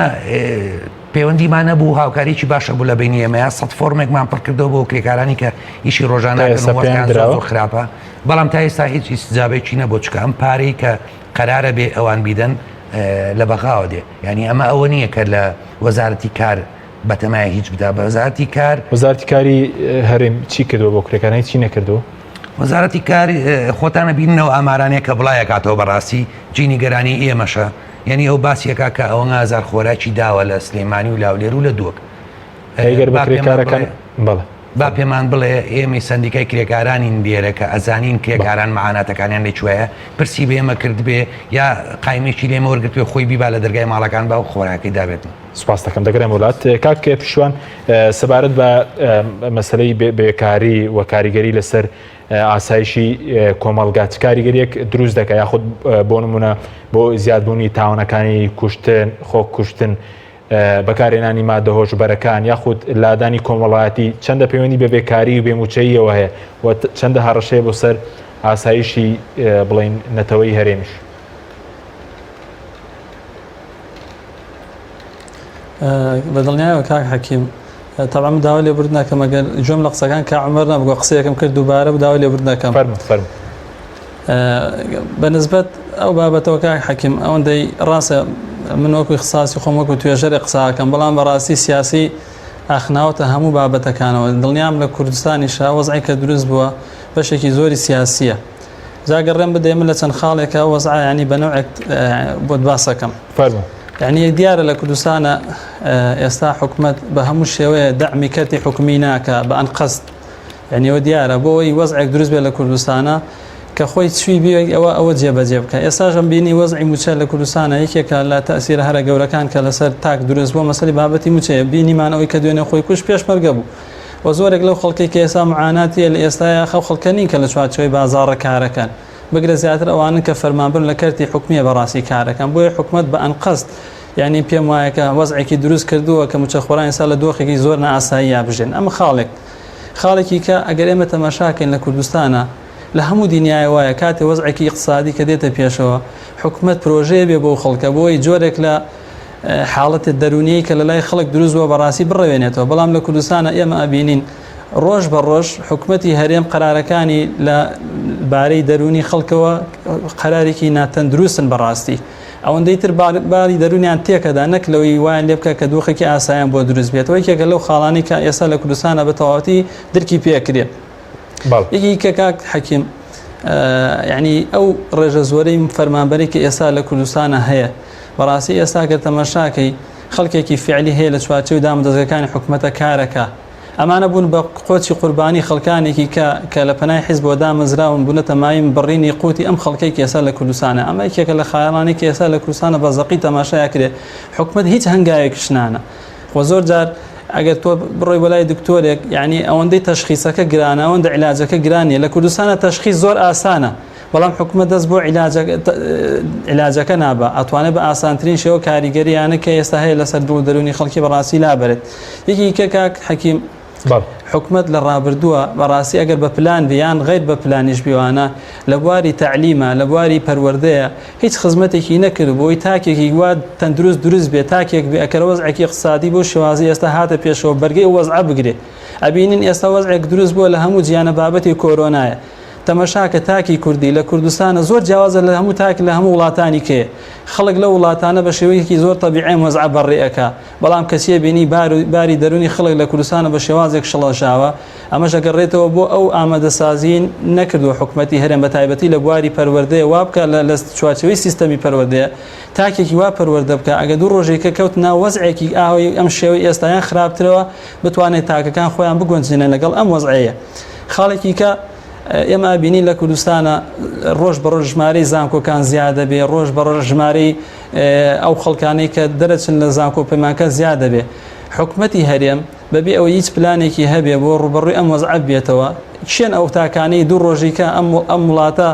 پەیوەندیمان نەبوو هاوکاریی باشە بوو لە بینی ئێمەیە سە فۆرمێکمان پڕکردەوە بۆ کرێکارانی کە ئیشی ڕۆژانە زۆر خراپە بەڵام تا ئێستا هیچ ئیسجابێکی نەبوو چکە ئەم پارەی کە قەرارە بێ ئەوان بیدەن لە بەغاوە دێ یعنی ئەمە ئەوە نییە کە لە وەزارەتی کار بەتەمایە هیچ بدا بە وەزارەتی کار وەزارەتی کاری هەرێم چی کردووە بۆ کرێکاران هیچی نەکردووە؟ وەزارەتی کار خۆتانە بیننەوە ئامارانەیە کە بڵایەکاتەوە بەڕاستی جی نیگەرانی ئێمەشە یعنی ئەو باسیەکە کە ئەوە هەزار خۆراکی داوە لە سلێمانی و لاولێر و لە دووەک ئەگەر بە کرێکارەکان بەڵێ با پێمان بڵێ ئێمەی سەندیکای کرێکارانین لێرە کە ئەزانین کرێکاران مەعاناتەکانیان لە کوێیە پرسی بە ئێمە کردبێ یا قایمێکی لێمە وەرگرتبێ خۆی بیبا لە دەرگای ماڵەکان با و خۆراکەی دابێتن. سوپاست دەکەم دەگەرێم وڵات کاک پشوان سەبارەت بە مەسلەی بێکاری و کاریگەری لەسەر ئاسایشی کۆمەڵگا چ کاریگەریەک دروست دەکە یاخود بۆ نمونە بۆ زیادبوونی تاوانەکانی کوشتن خۆ کوشتن بەکارهێنانی مادە هۆشبەرەکان یاخود لادانی کۆمەڵایەتی چەندە پەیوەندی بە بێکاری و بێموچەییەوە هەیە و چەندە هەڕەشەیە بۆ سەر ئاسایشی بڵین نەتەوەی هەرێمیش؟ بە دڵنیایەوە کاک حەکیم تەبعا من داوای لێبوردن ئەکەم ئەگەر گوێم لە قسەکان کا عومەر نەبوو قسەیەکم کرد دووبارە داوای لێبوردن ئەکەم فەرموو فەرموو بە نسبەت ئەو بابەتەوە کاک حەکیم ئەوەندەی ڕاستە من وەکو اختصاصی خۆم وەکو توێژەرێ قسە ئەکەم بەڵام بەڕاستی سیاسی ئاخناوەتە هەموو بابەتەکانەوە دڵنیام لە کوردستانیشا وەزعی کە دروست بووە بەشێکی زۆری سیاسیە جا گەر ڕێم بدەی من لە چەند خاڵێکە وەزعە ینی بە نەوعێک بۆت باسەکەم فەرموو یعنی دیارە لە کوردستانە ئێستا حکومەت بە هەموو شێوەیە دەعمی کەرتی حکومی ناکە بە ئەنقەست یعنی ئەوە دیارە بۆ ئەوەی وەزعێک دروست بێت لە کوردستانە کە خۆی چوی بێ ئەوە ئەوە جێبەجێ بکە ئێستاش ئەم بینی وەزعی موچە لە کوردستانە یەکێکە لە تەسیرە هەرە گەورەکان کە لەسەر تاک دروست بووە مەسەلی بابەتی موچەیە بینیمان ئەوەی کە دوێنێ خۆی کوش پێشمەرگە بوو و زۆرێک لەو خەڵکەی کە ئێستا معاناتیە لە ئێستایا خەو خەڵکە نین کە لە چوارچێوەی بازاڕە کارەکەن بگرە زیاتر ئەوانن کە فەرمانبەرن لە کەرتی حکومیە بەڕاستی کارەکەن بۆیە حکومەت بە ئەنقەست یعنی پێم وایە کە وەزعێکی دروست کردووە کە موچەخۆران ئێستا لە دۆخێکی زۆر نائاساییە بژێن ئەمە خاڵێک خاڵێکی کە ئەگەر ئێمە تەماشاکەین لە کوردستانە لە هەموو دنیای وایە کاتێ وەزعێکی ئیقتسادی کە دێتە پێشەوە حکومەت پرۆژەیە بێ بۆ خەڵکە بۆی جۆرێک لە. حاڵەتە دەروونیەی کە لە لای خەڵک دروست بووە بەڕاستی بڕەوێنێتەوە بەڵام لە کوردستانە ئێمە ئەبینین ڕۆژ بە ڕۆژ حکومەتی هەرێم قەرارەکانی لە بارەی دەروونی خەڵکەوە قەرارێکی ناتەندروستن بەڕاستی ئەوەندەی تر باری دەروونیان تێکەدا نەک لەوەی وایان لێ بکە کە دۆخێکی ئاسایان بۆ دروست بێتەوە یەکێکە لەو خاڵانەی کە ئێستا لە کوردستانە بە تەواوەتی درکی پێکرێ یەکی کە کاک حەکیم یعنی ئەو ڕێژە زۆرەی فەرمانبەری کە ئێستا لە کوردستانە هەیە بەڕاستی ئێستا گەر تەمەشاکەی خەڵکێکی فعلی هەیە لە چوارچێوەی دامودەزگەکانی حکومەتە کارەکە ئەمانە بوون بە قۆچی قوربانی خەڵکانێکی کە کە لە پەنای حیزبەوە دامەزراون بوونەتە مایین بڕینی قوتی ئەم خەڵکەی کە ئێستا لە کوردستانە ئەمە یەکێکە لە خایەڵانەی کە ئێستا لە کوردستانە بە زەقی تەماشا ئەکرێ حکومەت هیچ هەنگاوێکیش نانە خۆ زۆر جار ئەگەر تۆ بڕۆی بۆ لای دکتۆرێک یعنی ئەوەندەی تەشخیسەکە گرانە ئەوەندە عیلاجەکە گران نیە لە کوردستانە تەشخیس زۆر ئاسانە بەڵام حکومەت دەست بۆ عیلاجەکە نابا ئەتوانێت بە ئاسانترین شێوە کاریگەریانە کە ئێستا هەیە لەسەر دڵ و دەروونی خەڵکی بەڕاستی لابەرێت یەکی کە کاک حەکیم حکومەت لە ڕابردووە بەڕاستی ئەگەر بە پلان بێ یان غیر بە پلانیش بیوانە لە بواری تەعلیمە لە بواری پەروەردەیە هیچ خزمەتێکی نەکرد بۆی تاکێکی وا تەندروست دروست بێ تاکێک بێ ئەکەر وەزعێکی اقتصادی بۆ شێوازی ئێستا هاتە پێشەوە بەرگەی وەزعە بگرێ ئەبینین ئێستا وەزعێک دروست بووە لە هەموو جیانە بابەتی کۆرۆنایە تەمەشاکە تاکی کوردی لە کوردستانە زۆر جیاوازە لە هەموو تاک لە هەموو وڵاتانی کێ خەڵک لە وڵاتانە بە شێوەیەکی زۆر تەبیعی وەزعە بەڕێ ئەکا بەڵام کەچی ئەبینی باری دەروونی خەڵک لە کوردستانە بە شێوازێک شڵەژاوە ئەمەش ئەگەڕێتەوە بۆ ئەو ئامادەسازی نەکردووە حکومەتی هەرێم بە تایبەتی لە بواری پەروەردەیە وا بکە لە چوارچێوەی سیستەمی پەروەردەیە تاکێکی وا پەروەردە بکە ئەگە دوو ڕۆژێکە کەوت ناو وەزعێکی ئاوی ئەم شێوەی ئێستایان خراپترەوە بتوانێت تاکەکان خۆیان بگونجێنن لەگەڵ ئەم وەزعەیە. خاڵێکی کە ئێمە بینین لە کوردستانە ڕۆژ بە ڕۆژ ژمارەی زانکۆکان زیادە بێ ڕۆژ بە ڕۆژ ژمارەی ئەو خەڵکانەی کە دەرەچن لە زانکۆ پەیمانکە زیاد دەبێ حکومەتی هەرێم بەبێ ئەوەی هیچ پلانێکی هەبێ بۆ ڕوبەڕووی ئەم وەزعە بێتەوە چێن ئەو تاکانەی دوو ڕۆژیکە ئەم ئەم وڵاتە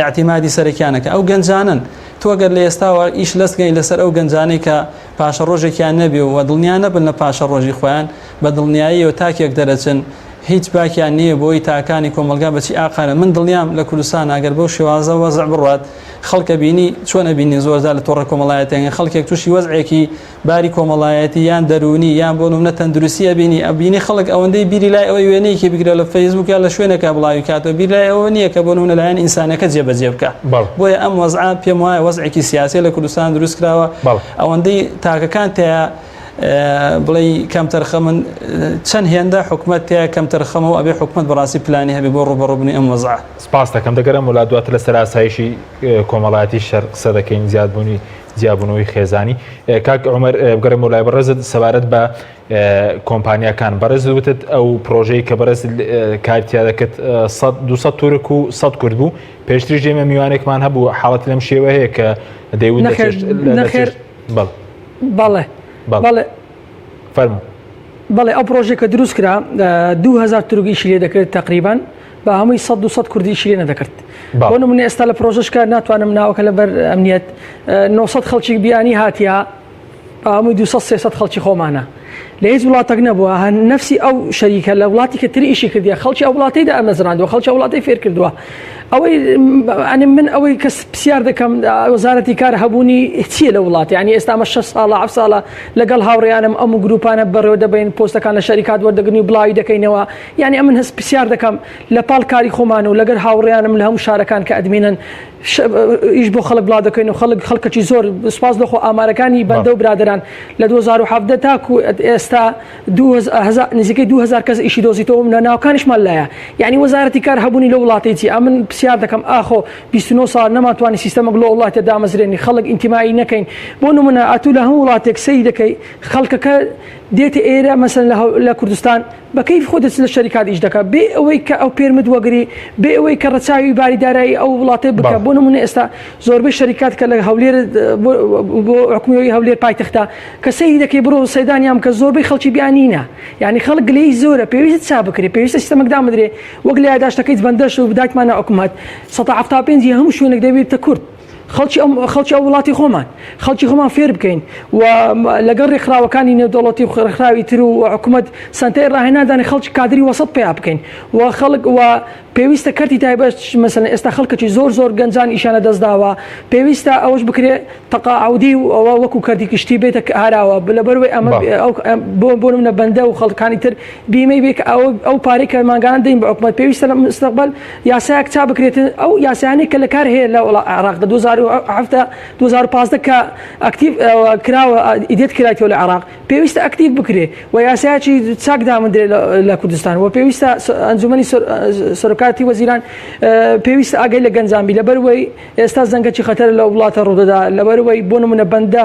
اعتیمادی سەرەکیانەکە ئەو گەنجانن تۆ گەر لە ئێستاوە ئیش لەسگەی لەسەر ئەو گەنجانەی کە پاشە ڕۆژێکیان نەبێ و دڵنیا نەبن لە پاشە ڕۆژی خۆیان بە دڵنیاییەوە تاکێک دەرەچن هیچ باکیان نییە بۆی تاکانی کۆمەڵگا بەچی ئاقارە من دڵنیام لە کوردستان ئەگەر بەو شێوازە وەزع بڕوات خەڵکە بینی چۆن ئەبینی زۆرجار لە تۆڕە کۆمەڵایەتیەکان خەڵکێک تووشی وەزعێکی باری کۆمەڵایەتی یان دەروونی یان بۆ نمونە تەندروستی ئەبینی ئەبینی خەڵک ئەوەندەی بیری لای ئەوەی وێنەیەکی بگرە لە فەیسبوک یا لە شوێنێکا بڵاوی کاتەوە بیر لای ئەوە نییە کە بۆ نمونە لایەن ئینسانەکە جێبەجێ بکا بۆیە ئەم وەزعە پێم وایە وەزعێکی سیاسیە لە کوردستان دروست کراوە ئەوەندەی تاکەکان تیا بڵێی کەمتەرخەمن چەند هێندە حکومەت تیا کەمتەرخەمە و ئەبێ حکومەت بەڕاستی پلانی هەبێ بۆ ڕووبەڕووبوونی ئەم وەزعە. سپاس دەکەم دەگەرم ولا دواتر لەسەر ئاسایشی کۆمەڵایەتی شەر قسە دەکەین زیادبوونی جیابوونەوەی خێزانی کاک عمر بگەڕێم وڵای بەڕێزت سەبارەت بە کۆمپانیاکان بەڕێز وتت ئەو پرۆژەی کە بەڕێز کارتیا دەکرد 200 تورک و 100 کورد بوو پێشتری ژێمە میوانێکمان هەبوو حاڵەت لەم شێوە هەیە کە دەیوت نەخێر بەڵێ بەڵێ فەرموو بەڵێ ئەو پرۆژەی کە دروست کرا 2000 تورک ئیشی لێ دەکرد تقریبان بە هەمووی 100 200 کوردی ئیشی لێ نەدەکرد بۆ نمونە ئێستا لە پرۆژەشکە ناتوانم ناوەکە لەبەر ئەمنیەت 900 خەڵکی بیانی هاتیە بە هەمووی 200 300 خەڵکی خۆمانە لە هیچ وڵاتێک نەبووە هەن نفسی ئەو شەریکە لە وڵاتی کە تری ئیشی کردیە خەڵکی ئەو وڵاتەی دامەزراندووە خەڵکی ئەو وڵاتەی فێر کردووە ئەوەی ئەنی من ئەوەی کەس پرسیار دەکەم وەزارەتی کار هەبوونی چییە لە وڵات یعنی ئێستا ئەمە 6 ساڵە 7 ساڵە لەگەڵ هاوڕێیانم ئەم و گروپانە بەڕێوە دەبەین پۆستەکان لە شەریکات وەردەگرن و بڵاوی دەکەینەوە یعنی ئەمن هەست پرسیار دەکەم لە پاڵ کاری خۆمان و لەگەر هاوڕێیانم لە هەموو شارەکان کە ئەدمینن ئیش بۆ خەڵک بڵاو دەکەین و خەڵک خەڵکەکی زۆر سوپاس لەخۆ ئامارەکانی بەندە و برادەران لە 2017 تاکو ئێستا نزیکەی 2000 کەس ئیشی دۆزیتەوە لە ناوکانیشمان لایە یعنی وەزارەتی کار هەبوونی لە وڵاتی چی ئەمن پرسیار دەکەم ئاخۆ 29 ساڵ نەمانتوانی سیستەمەک لۆ وڵاتە دامەزرێنی خەڵک ئینتیمایی نەکەین بۆ نمونە ئەتوو لە هەموو وڵاتێک سەیری دەکەی خەڵکەکە دێتە ئێرە مەسەن لە کوردستان بە کەیف خۆ دەچن لە شەریکات ئیش دەکا بێ ئەوەی کە ئەو permit وەگری بێ ئەوەی کە ڕەچاوی باری دارایی ئەو وڵاتێ بکە بۆ نمونە ئێستا زۆربەی شەریکات کە لە هەولێر بۆ حکومیەوەی هەولێر پایتەختە کە سەیری دەکەی بڕۆ سەیدانیان کە زۆربەی خەڵکی بیانینە یعنی خەڵک گلەیی زۆرە پێویستە چا بکرێ پێویستە سیستەمەک دامدرێ وەک لە یاداشتەکەی بەندەش و بدایتمانە حکومەت 175 هەموو شوێنێک دەبێتە کورد. خەڵکی ئەم خەڵکی ئەو وڵاتی خۆمان خەڵکی خۆمان فێر بکەین و لەگەڵ ڕێکخراوەکانی نێودەوڵەتی و ڕێکخراوی تر و حکوومەت سەنتەری ڕاهێناندانی خەڵکی کادری وەسەت پیا بکەین و خەڵک و پێویستە کەرتی تایبەت مەسەلەن ئێستا خەڵکەکی زۆر زۆر گەنجان ئیشیان لە دەست داوە پێویستە ئەوەش بکرێ تەقاعودی و ئەوە وەکو کەرتی گشتی بێتە هاراوە لەبەرئەوەی ئەمە ئەو بۆ بۆ نمونە بەندە و خەڵکانی تر بیمەی بێ کە ئەو ئەو پارەی کە مانگانە دەین بە حکومەت پێویستە لە مستەقبەل یاسایەک چا بکرێت ئەو یاسایانەی کە لە کار هەیە لە عێراق لە 2017 2015 کە ئەکتیڤ کراوە ئیدێت کرایتەوە لە عێراق پێویستە ئەکتیڤ بکرێ و یاسایەکی چاک دامندرێ لە کوردستان و پێویستە ئەنجومەنی سەرۆکاتی وەزیران پێویستە ئاگای لە گەنجان بی لەبەروەی ئێستا زەنگەکی خەتەر لە وڵاتە ڕوودەدا لەبەروەی بۆ نمونە بەندە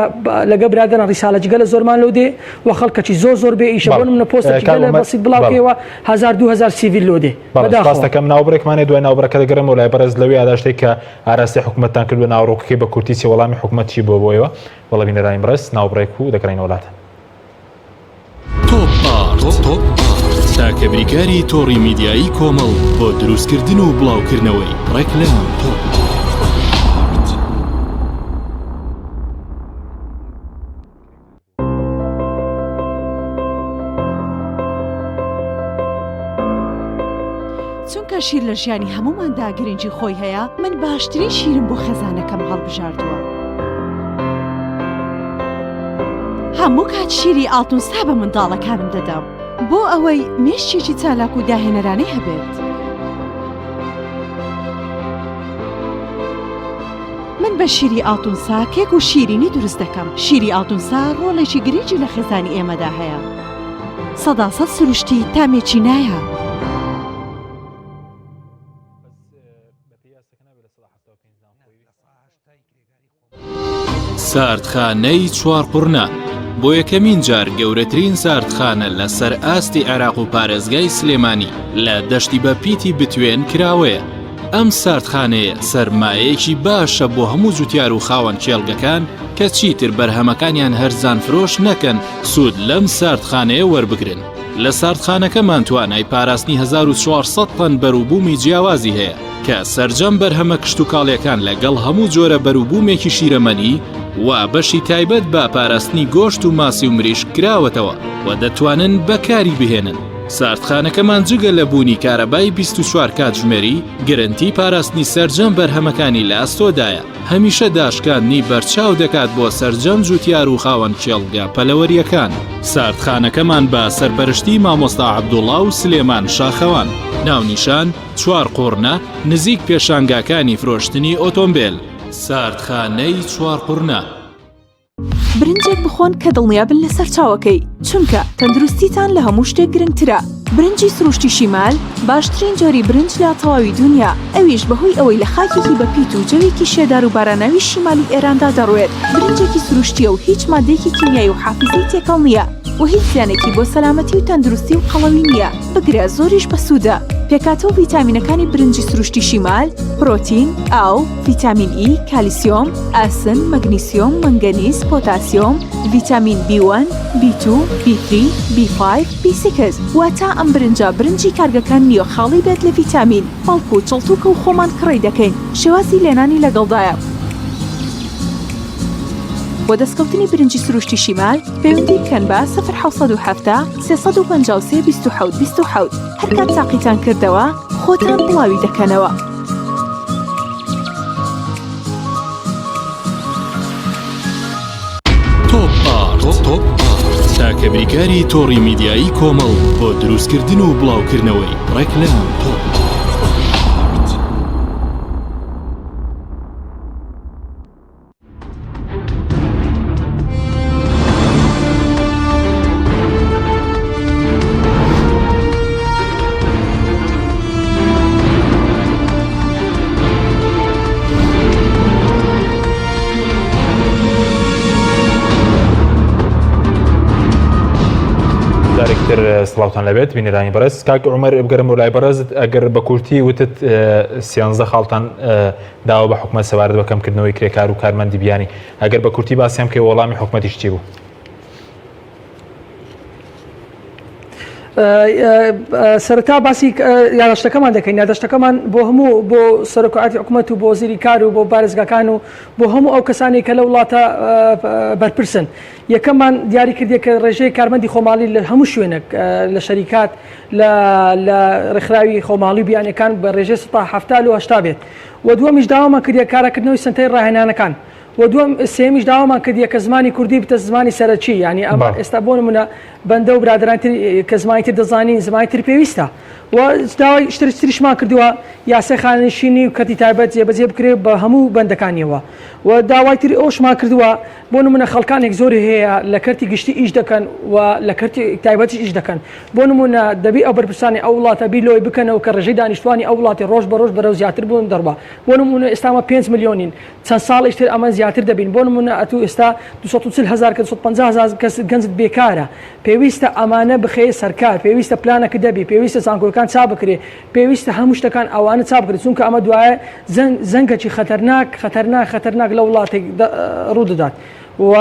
لەگە برادەران ڕیسالە جگە لە زۆرمان لۆ دێ و خەڵکەکی زۆر زۆر بێ ئیشە بۆ نمونە پۆستێکی گەلە بەسیت بڵاوکەیەوە هەزار 2000 سیڤیل لۆ دێ بەداخەوە. سپاس دەکەم ناوبڕێکمانێ دوای ناوبڕەکە دەگەڕێمەوە لای بەڕێز لەو یاداشتەی کە ئاراستەی حکومەتتان کردووە ناوەڕۆکەکەی بە کورتی چیە وەڵامی حکومەت چی بووە بۆ ئێوە؟ بەڵێ بینەرانی بەڕێز ناوبڕێک و دەگەڕێینەوە لاتان. تۆپ ئارت تاکە بریکاری تۆڕی میدیایی کۆمەڵ بۆ دروستکردن و بڵاوکردنەوەی ڕێکلام. چونکە شیر لە ژیانی هەمووماندا گرنگی خۆی هەیە، من باشترین شیرم بۆ خێزانەکەم هەڵبژاردووە. هەموو کات شیری ئاڵتونسا بە منداڵەکانم دەدەم بۆ ئەوەی مێشکێکی چالاک و داهێنەرانەی هەبێت. من بە شیری ئاڵتونسا کێک و شیرینی دروست دەکەم. شیری ئاڵتونسا ڕۆڵێکی گرنگی لە خێزانی ئێمەدا هەیە. سەداسەد سروشتی تامێکی نایاب. ساردخانەی چوارقوڕنە بۆ یەکەمین جار گەورەترین ساردخانە لە سەر ئاستی عێراق و پارێزگای سلێمانی لە دەشتی بە پیتی بتوێن کراوەیە. ئەم ساردخانەیە سەرمایەیەکی باشە بۆ هەموو جوتیار و خاوەن کێڵگەکان کە چیتر بەرهەمەکانیان هەرزان فرۆش نەکەن سوود لەم ساردخانەیە وەربگرن. لە ساردخانەکەمان توانای پاراستنی 1400 تەن بەروبوومی جیاوازی هەیە کە سەرجەم بەرهەمە کشتوکاڵیەکان لەگەڵ هەموو جۆرە بەروبوومێکی شیرەمەنی و بەشی تایبەت بە پاراستنی گۆشت و ماسی و مریشک کراوەتەوە و دەتوانن بەکاری بهێنن. ساردخانەکەمان جگە لە بوونی کارەبای 24 کاتژمێری، گرنتی پاراستنی سەرجەم بەرهەمەکانی لە ئەستۆدایە، هەمیشە داشکاندنی بەرچاو دەکات بۆ سەرجەم جوتیار و خاوەن کێڵگە پەلەوەرییەکان. ساردخانەکەمان بە سەرپەرشتی مامۆستا عەبدوڵا و سلێمان شاخەوان. ناونیشان، چوارقوڕنە، نزیک پێشانگاکانی فرۆشتنی ئۆتۆمبێل. ساردخانەی چوارقوڕنە. برنجێک بخۆن کە دڵنیابن لە سەرچاوەکەی، چونکە تەندروستیتان لە هەموو شتێک گرنگترە. برنجی سروشتی شیمال باشترین جۆری برنج لە تەواوی دونیا، ئەویش بەهۆی ئەوەی لە خاکێکی بەپیت و جەوێکی شێدار و باراناوی شیمالی ئێراندا دەڕوێت، برنجێکی سروشتییە و هیچ ماددەیەکی کیمیایی و حافیزەی تێکەڵ نییە و هیچ زیانێکی بۆ سەلامەتی و تەندروستی و قەڵەوی نییە، بگرە زۆریش بەسوودە. پێکهاتە و ڤیتامینەکانی برنجی سروشتی شیمال، پرۆتین، ئاو، ڤیتامین ئی، کالیسیۆم، ئاسن، مەگنیسیۆم، مەنگەنیز، پۆتاسیۆم، ڤیتامین بی وەن، بی تو، بی ثری، بی فایڤ، بی سیکس، واتە ئەم برنجە برنجی کارگەکان نییە خاڵی بێت لە ڤیتامین، بەڵکو چڵتوکە و خۆمان کڕی دەکەین، شێوازی لێنانی لەگەڵدایە. بۆ دەستکەوتنی برنجی سروشتی شیمال پەیوەندی بکەن بە، سفر 770 353 27 27، هەرکات تاقیتان کردەوە خۆتان بڵاوی دەکەنەوە. تۆپ ئارت تاکە بریکاری تۆڕی میدیایی کۆمەڵ بۆ دروستکردن و بڵاوکردنەوەی ڕێکلام. جارێکتر سڵاوتان لەبێت بینەرانی بەڕێز کاک عمر بگەرم و لای بەڕێزت ئەگەر بە کورتی وتت سیانزە خاڵتان داوە بە حکومەت سەبارەت بە کەمکردنەوەی کرێکار و کارمەندی بیانی ئەگەر بە کورتی باسیان بکەی وەڵامی حکومەتیش چی بوو؟ سەرەتا باسی یاداشتەکەمان دەکەین یاداشتەکەمان بۆ هەموو بۆ سەرۆکایەتی حکوومەت و بۆ وەزیری کار و بۆ پارێزگاکان و بۆ هەموو ئەو کەسانی کە لە وڵاتە بەرپرسن یەکەمان دیاری کردیە کە ڕێژەی کارمەندی خۆماڵی لە هەموو شوێنێک لە شەریکات لە لە ڕێکخراوی خۆماڵی و بیانەکان بە ڕێژەی 70 لۆ 80 بێت و دووەمیش داوامان کردیە کاراکردنەوەی سەنتەری ڕاهێنانەکان و دووەم سێیەمیش داوامان کردیە کە زمانی کوردی بتە زمانی سەرەکی یانی ئەمە ئێستا بۆ نمونە بەندە و برادەران تر کە زمانی تر دەزانین زمانی تر پێویستە و داوای شتر تریشمان کردووە یاسای خانەنشینی و کەرتی تایبەت جێبەجێ بکرێت بە هەموو بەندەکانیەوە و داوای تری ئەوشمان کردووە بۆ نمونە خەڵکانێک زۆری هەیە لە کەرتی گشتی ئیش دەکەن و لە کەرتی تایبەتیش ئیش دەکەن بۆ نمونە دەبی ئەو بەرپرسانی ئەو وڵاتە بیر لەوەی بکەنەوە کە ڕێژەی دانیشتوانی ئەو وڵاتی ڕۆژ بە ڕۆژ بەرەو زیاتر بوون دەڕوا بۆ نمونە ئێستا ئەمە 5 ملیۆنین چەند ساڵیش تر ئەمە زیاتر دەبین بۆ نمونە ئەتوو ئێستا 240 هەزار کە 250 هەزار کەس گەنجت بێکارە پێویستە ئەمانە بخەیە سەرکار پێویستە پلانەکە دەبی پێویستە زانکۆکان چا بکرێ پێویستە هەموو شتەکان ئەوانە چا بکرێت چونکە ئەمە دوایە زەنگ زەنگەکی خەتەرناک خەتەرناک خەتەرناک لە وڵاتێک ڕوو دەدات و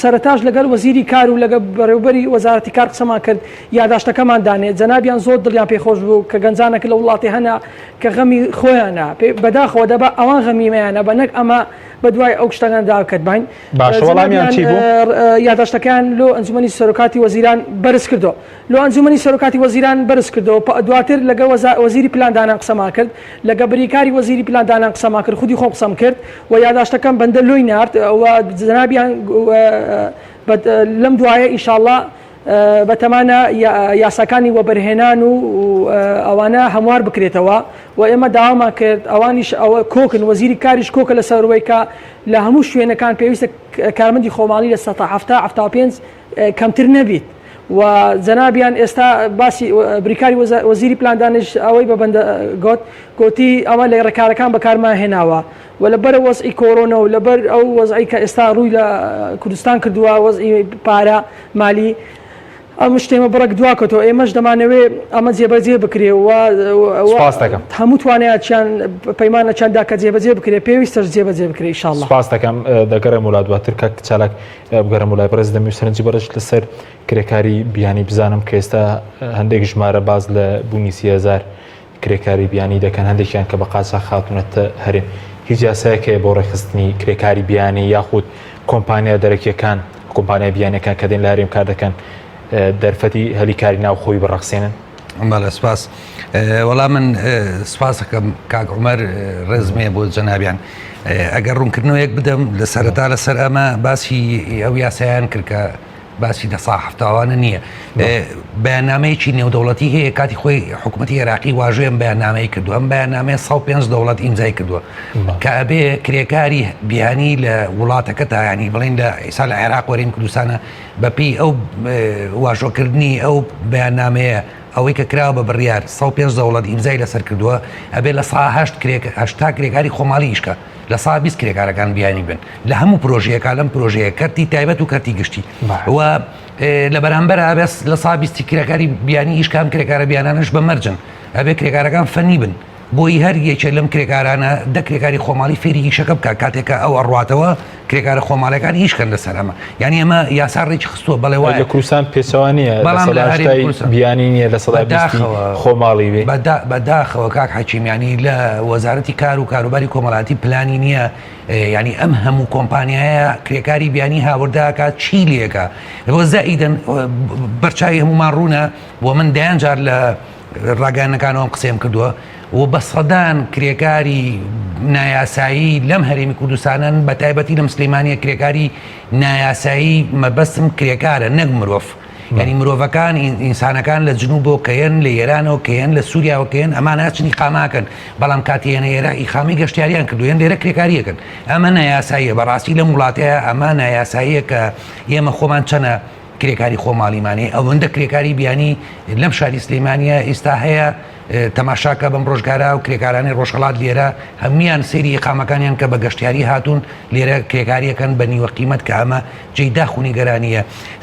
سەرەتاش لەگەڵ وەزیری کار و لەگە بەڕێوبەری وەزارەتی کار قسەمان کرد یاداشتەکەمان دانێ جەنابیان زۆر دڵیان پێخۆش بوو کە گەنجانەکە لە وڵاتی هەنا کە غەمی خۆیانە بەداخەوە دەبا ئەوان غەمی مەیانە بە نەک ئەمە بە دوای ئەو شتەکان داکەت باین باشە وەڵامیان چی بوو؟ یاداشتەکەیان لۆ ئەنجومەنی سەرۆکاتی وەزیران بەرز کردەوە لۆ ئەنجومەنی سەرۆکاتی وەزیران بەرز کردەوە دواتر لەگە وەزیری پلاندانان قسەمان کرد لەگە بریکاری وەزیری پلاندانان قسەمان کرد خودی خۆم قسەم کرد و یاداشتەکەم بەندە لۆی نارد و جەنابیان لەم دوایە ئینشاڵڵا بەتەمانە یاساکانی وەبەرهێنان و ئەوانە هەموار بکرێتەوە و ئێمە داوامان کرد ئەوانیش ئەوە کۆکن وەزیری کاریش کۆکە لەسەر ئەوەی کە لە هەموو شوێنەکان پێویستە کارمەندی خۆماڵی لە 70 75 کەمتر نەبیت و جەنابیان ئێستا باسی بریکاری وەزیری پلاندانش ئەوەی بە بەندە گوت گوتی ئەمە لە ڕێکارەکان بەکارمان هێناوە و لەبەر وەزعی کۆرۆنا و لەبەر ئەو وەزعی کە ئێستا ڕووی لە کوردستان کردووە وەزعی پارە مالی ئەم شتێمە بڕێک دواکەوتەوە ئێمەش دەمانەوێ ئەمە جێبەجێ بکرێ و سپاس دەکەم هەموو توانایان پەیمانە چەندا کە جێبەجێ بکرێ پێویستەش جێبەجێ بکرێ ئیشاڵڵا سپاس دەکەم دەگەڕێم وڵات دواتر کاک چالاک بگەڕێم وڵای بەڕێز دەمی سەرنجی بەڕێز لەسەر کرێکاری بیانی بزانم کە ئێستا هەندێک ژمارە باز لە بوونی 30هزار کرێکاری بیانی دەکەن، هەندێکیان کە بە قاچاخ هاتوونەتە هەرێم. هیچ یاسایەک هەیە بۆ ڕێکخستنی کرێکاری بیانی یاخود کۆمپانیا دەرەکییەکان، کۆمپانیا بیانییەکان کە دێن لە هەرێم کار دەکەن دەرفەتی هەلی کاری ناوخۆیی بڕەخسێنن؟ بەڵێ سپاس. وەڵا من سپاسەکەم کاک عومەر ڕێزم هەیە بۆ جەنابیان. ئەگەر ڕوونکردنەوەیەک بدەم لە سەرەتا لەسەر ئەمە باسی ئەو یاسایان کرد کە باسی دە سا حەفتاوانە نییە بەیاننامەیەکی نێودەوڵەتی هەیە کاتی خۆی حکوومەتی عێراقی واژۆی ئەم بەیاننامەی کردو ئەم بەیاننامەیە 105 دەوڵەت ئیمزای کردووە کە ئەبێ کرێکاری بیانی لە وڵاتەکە تا ینی بڵین لە ئیسا لە عێراق وەرین کوردستانە بەپی ئەو واژۆکردنی ئەو بەیاننامەیە ئەوەی کە کراوە بە بڕیار 105 دەوڵەت ئیمزای لەسەر کردووە ئەبێ لە سا هەشت کرێک هەشتا کرێکاری خۆماڵی ئیشکە لە سا 20 کرێکارەکان بیانی بن لە هەموو پرۆژەیەکا لەم پرۆژەیە کەرتی تایبەت و کەرتی گشتی و لە بەرامبەر ئابێس لە سا بیستی کرێکاری بیانی ئیش کام کرێکارە بیانانش بە مەرجن ئەبێ کرێکارەکان فەنی بن بۆی هەر یەکێ لەم کرێکارانە دە کرێکاری خۆماڵی فێری ئیشەکە بکە کاتێکە ئەو ئەڕاتەوە کرێکارە خۆماڵەکان ئیشکەن لەسەر ئەمە یعنی ئەمە یاسا ڕێکی خستووە بەڵێ وایە لە کوردستان پێچەوانەیە بەڵام لە هەرێمی کوردستان بیانی نییە لە سەدا بیستی خۆماڵی بێ بەداخەوە کاک حەکیم یعنی لە وەزارەتی کار و کاروباری کۆمەڵاتی پلانی نییە یانی ئەم هەموو کۆمپانیایە کرێکاری بیانی هاورداکە چی لێکە زائیدەن بەرچوی هەمومان ڕوونە بۆ من دەیان جار لە ڕاگەیانەکانەوەم قسەیم کردووە و بە سەدان کرێکاری نایاسایی لەم هەرێمی کوردستانن بە تایبەتی لەم سلەیمانە کرێکاری نایاسایی مەبەستم کرێکارە نەک مرۆڤ یعنی مرۆڤەکان ئینسانەکان لە جنوبەوە کەیەن لە ئێرانەوە کەیەن لە سووریاوە کەیەن ئەمان هەچن ئیقاماکەن بەڵام کاتی هێنە ئێرە ئیقامی گەشتیاریان کردو یان لێرە کرێکاریەکەن ئەمە نایاساییە بەڕاستی لەم وڵاتەیە ئەمە نایاساییە کە ئێمە خۆمان چەنە کرێکاری خۆماڵیمانی ئەوەندە کرێکاری بیانی لەم شاری سلەیمانە ئێستا هەیە. تەماشاکە بەم ڕۆژگارە و کرێکارانی ڕۆژهەڵات لێرە هەموویان سەیری ئیقامەکانیان کە بە گەشتیاری هاتوون لێرە کرێکاریەکەن بە نیوە قیمەت کە ئەمە جێی داخ و نیگەرانیە.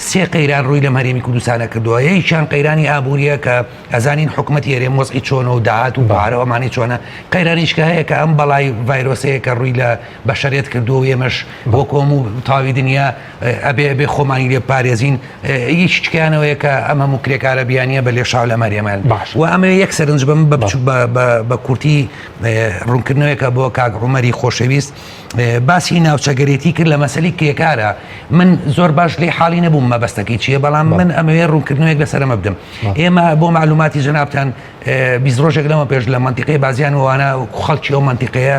سێ قەیران ڕووی لەم هەرێمی کوردستانە کردووە یەکیان قەیرانی ئابووریە کە ئەزانین حکومەتی هەرێم وەزعی چۆنە و داهات و پارە و ئەمانەی چۆنە قەیرانیش کە هەیە کە ئەم بەڵای ڤایرۆسەیە کە ڕووی لە بەشەرێت کردووە و ئێمەش بۆ کۆم و تاوی دنیا ئەبێ ئەبێ خۆمانی لێ پارێزین یەکیان ئەوەیە کە ئەم هەموو کرێکارە بیانیە بە لێشاو لەم هەرێمان باش. و ئەمەوێ یەک سەرنج بم بە بچوو بە بە بە کورتی ڕوونکردنەوەیەکە بۆ کاک عومەری خۆشەویست باسی ناوچەگەرێتی کرد لە مەسەلی کرێکارە من زۆر باش لێی حاڵی نەبووم مەبەستەکەی چییە بەڵام من ئەمەوێ ڕوونکردنەوەیەک لەسەر ئەمە بدەم ئێمە بۆ معلوماتی جەنابتان 20 ڕۆژێک لەمە پێش لە مەنتیقەی بازیان وانە خەڵکی ئەو مەنتیقەیە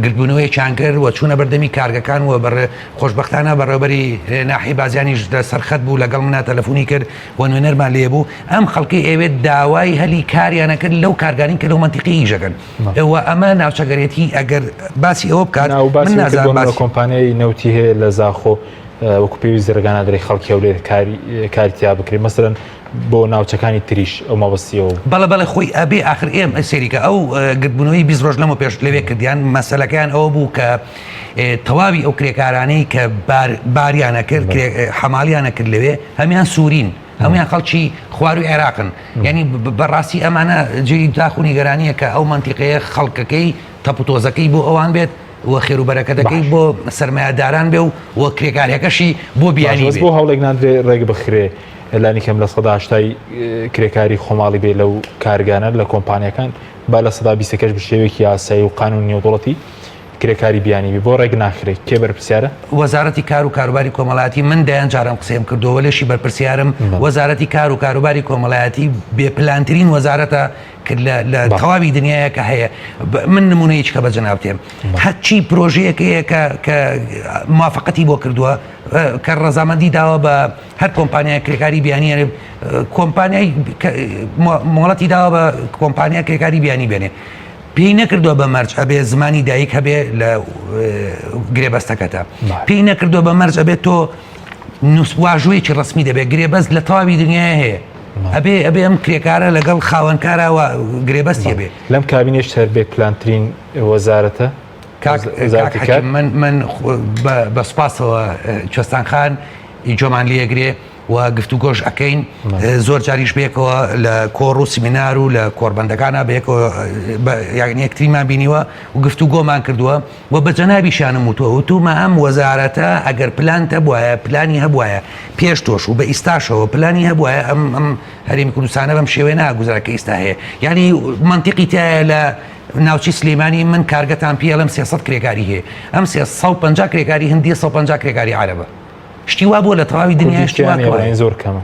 گردبوونەوەیەکیان کرد و چوونە بەردەمی کارگەکان و بەڕێ خۆشبەختانە بەڕێوەبەری ناحیەی بازیانیش لە سەرخەت بوو لەگەڵ منا تەلەفۆنی کرد و نوێنەرمان لێ بوو ئەم خەڵکی ئەوێت داوای هەلی کاریانە کرد لەو کارگانی کە لەو مەنتیقی ئیشەکەن و ئەمە ناوچەگەرێتی ئەگەر باسی ئەوە بکات من نازانم باسی کۆمپانیای نەوتی هەیە لە زاخۆ وەکو پێویست ڕێگا نادرێت خەڵکی هەولێر کاری کاری تیا بکرێت مەسەلەن بۆ ناوچەکانی تریش ئەو مەبەستیەوە بەڵێ بەڵێ خۆی ئەبێ ئاخر ئێم سەیریکە ئەو گردبوونەوەی 20 ڕۆژ لەمە پێش لەوێ کردیان مەسەلەکەیان ئەوە بوو کە تەواوی ئەو کرێکارانەی کە باریانە کرد حەمالیانە کرد لەوێ هەمیان سوورین هەمویان خەڵکی خواروی عێراقن یعنی بەڕاستی ئەمانە جێی داخ و نیگەرانیە کە ئەو مەنتیقەیە خەڵکەکەی تەپوتۆزەکەی بۆ ئەوان بێت و خێروبەرەکەتەکەی بۆ سەرمایەداران بێ و و کرێکارەکەشی بۆ بیانی بێ. بۆ هەوڵێک نادرێ ڕێک بخرێ لانی کەم 80% کرێکاری خۆماڵی بێ لەو کارگانە لە کۆمپانیەکان با 20% ەکەش بە شێوەیەکی یاسایی و قانون نێودەوڵەتی کرێکاری بیانی بێ بۆ ڕێک ناخرێ کێ بەرپرسیارە؟ وەزارەتی کار و کاروباری کۆمەڵایەتی من دەیان جار ئەم قسەیەم کردووە لێشی بەرپرسیارم وەزارەتی کار و کاروباری کۆمەڵایەتی بێ پلانترین وەزارەتە لە تەواوی دنیاە کە هەیە من نمونەیەکی کە بە جەناب تێم هەرچی پرۆژەیەک هەیە کە کە موافقەتی بۆ کردووە کە ڕەزامەندی داوە بە هەر کۆمپانیای کرێکاری بیانی کۆمپانیای مۆڵەتی داوە بە کۆمپانیا کرێکاری بیانی بێنێ پێی نەکردووە بە مەرج ئەبێ زمانی دایک هەبێ لە گرێبەستەکەتە پێی نەکردووە بە مەرج ئەبێت تۆ واژوویەکی ڕسمی دەبێت گرێبەست لە تەواوی دنیای هەیە ئەبێ ئەبێ ئەم کرێکارە لەگەڵ خاوەنکارەوە گرێبەستی بێ لەم کابینێش هەر بێ پلانترین وەزارەتە کاک من من بە سوپاسەوە کوێستان خان جۆمان لێگرێ و گفتوگۆش ئەکەین زۆر جاریش بێکەوە لە کۆڕ و سمینار و لە کۆربەندەکانە بێکەوە یاگن یەکتریمان بینیوە و گفتوگۆمان کردووە و بە جەنابیشیانم وتووە وتومە ئەم وەزارەتە ئەگەر پلانت هەبوایە پلانی هەبوایە پێش تۆش و بە ئیستاشەوە پلانی هەبوایە ئەم ئەم هەرێمی کوردستانە بەم شێوەیە ناگوزرا کە ئیستا هەیە یعنی مەنتیقی تایە لە ناوچەی سلێمانی من کارگەتان پێڵم 300 کرێکاری هەیە ئەم 350 کرێکاری هندی 150 کرێکاری عەرەبە شتی وا بووە لە تەواوی دنیا شتی وا کوردی زۆر کەمە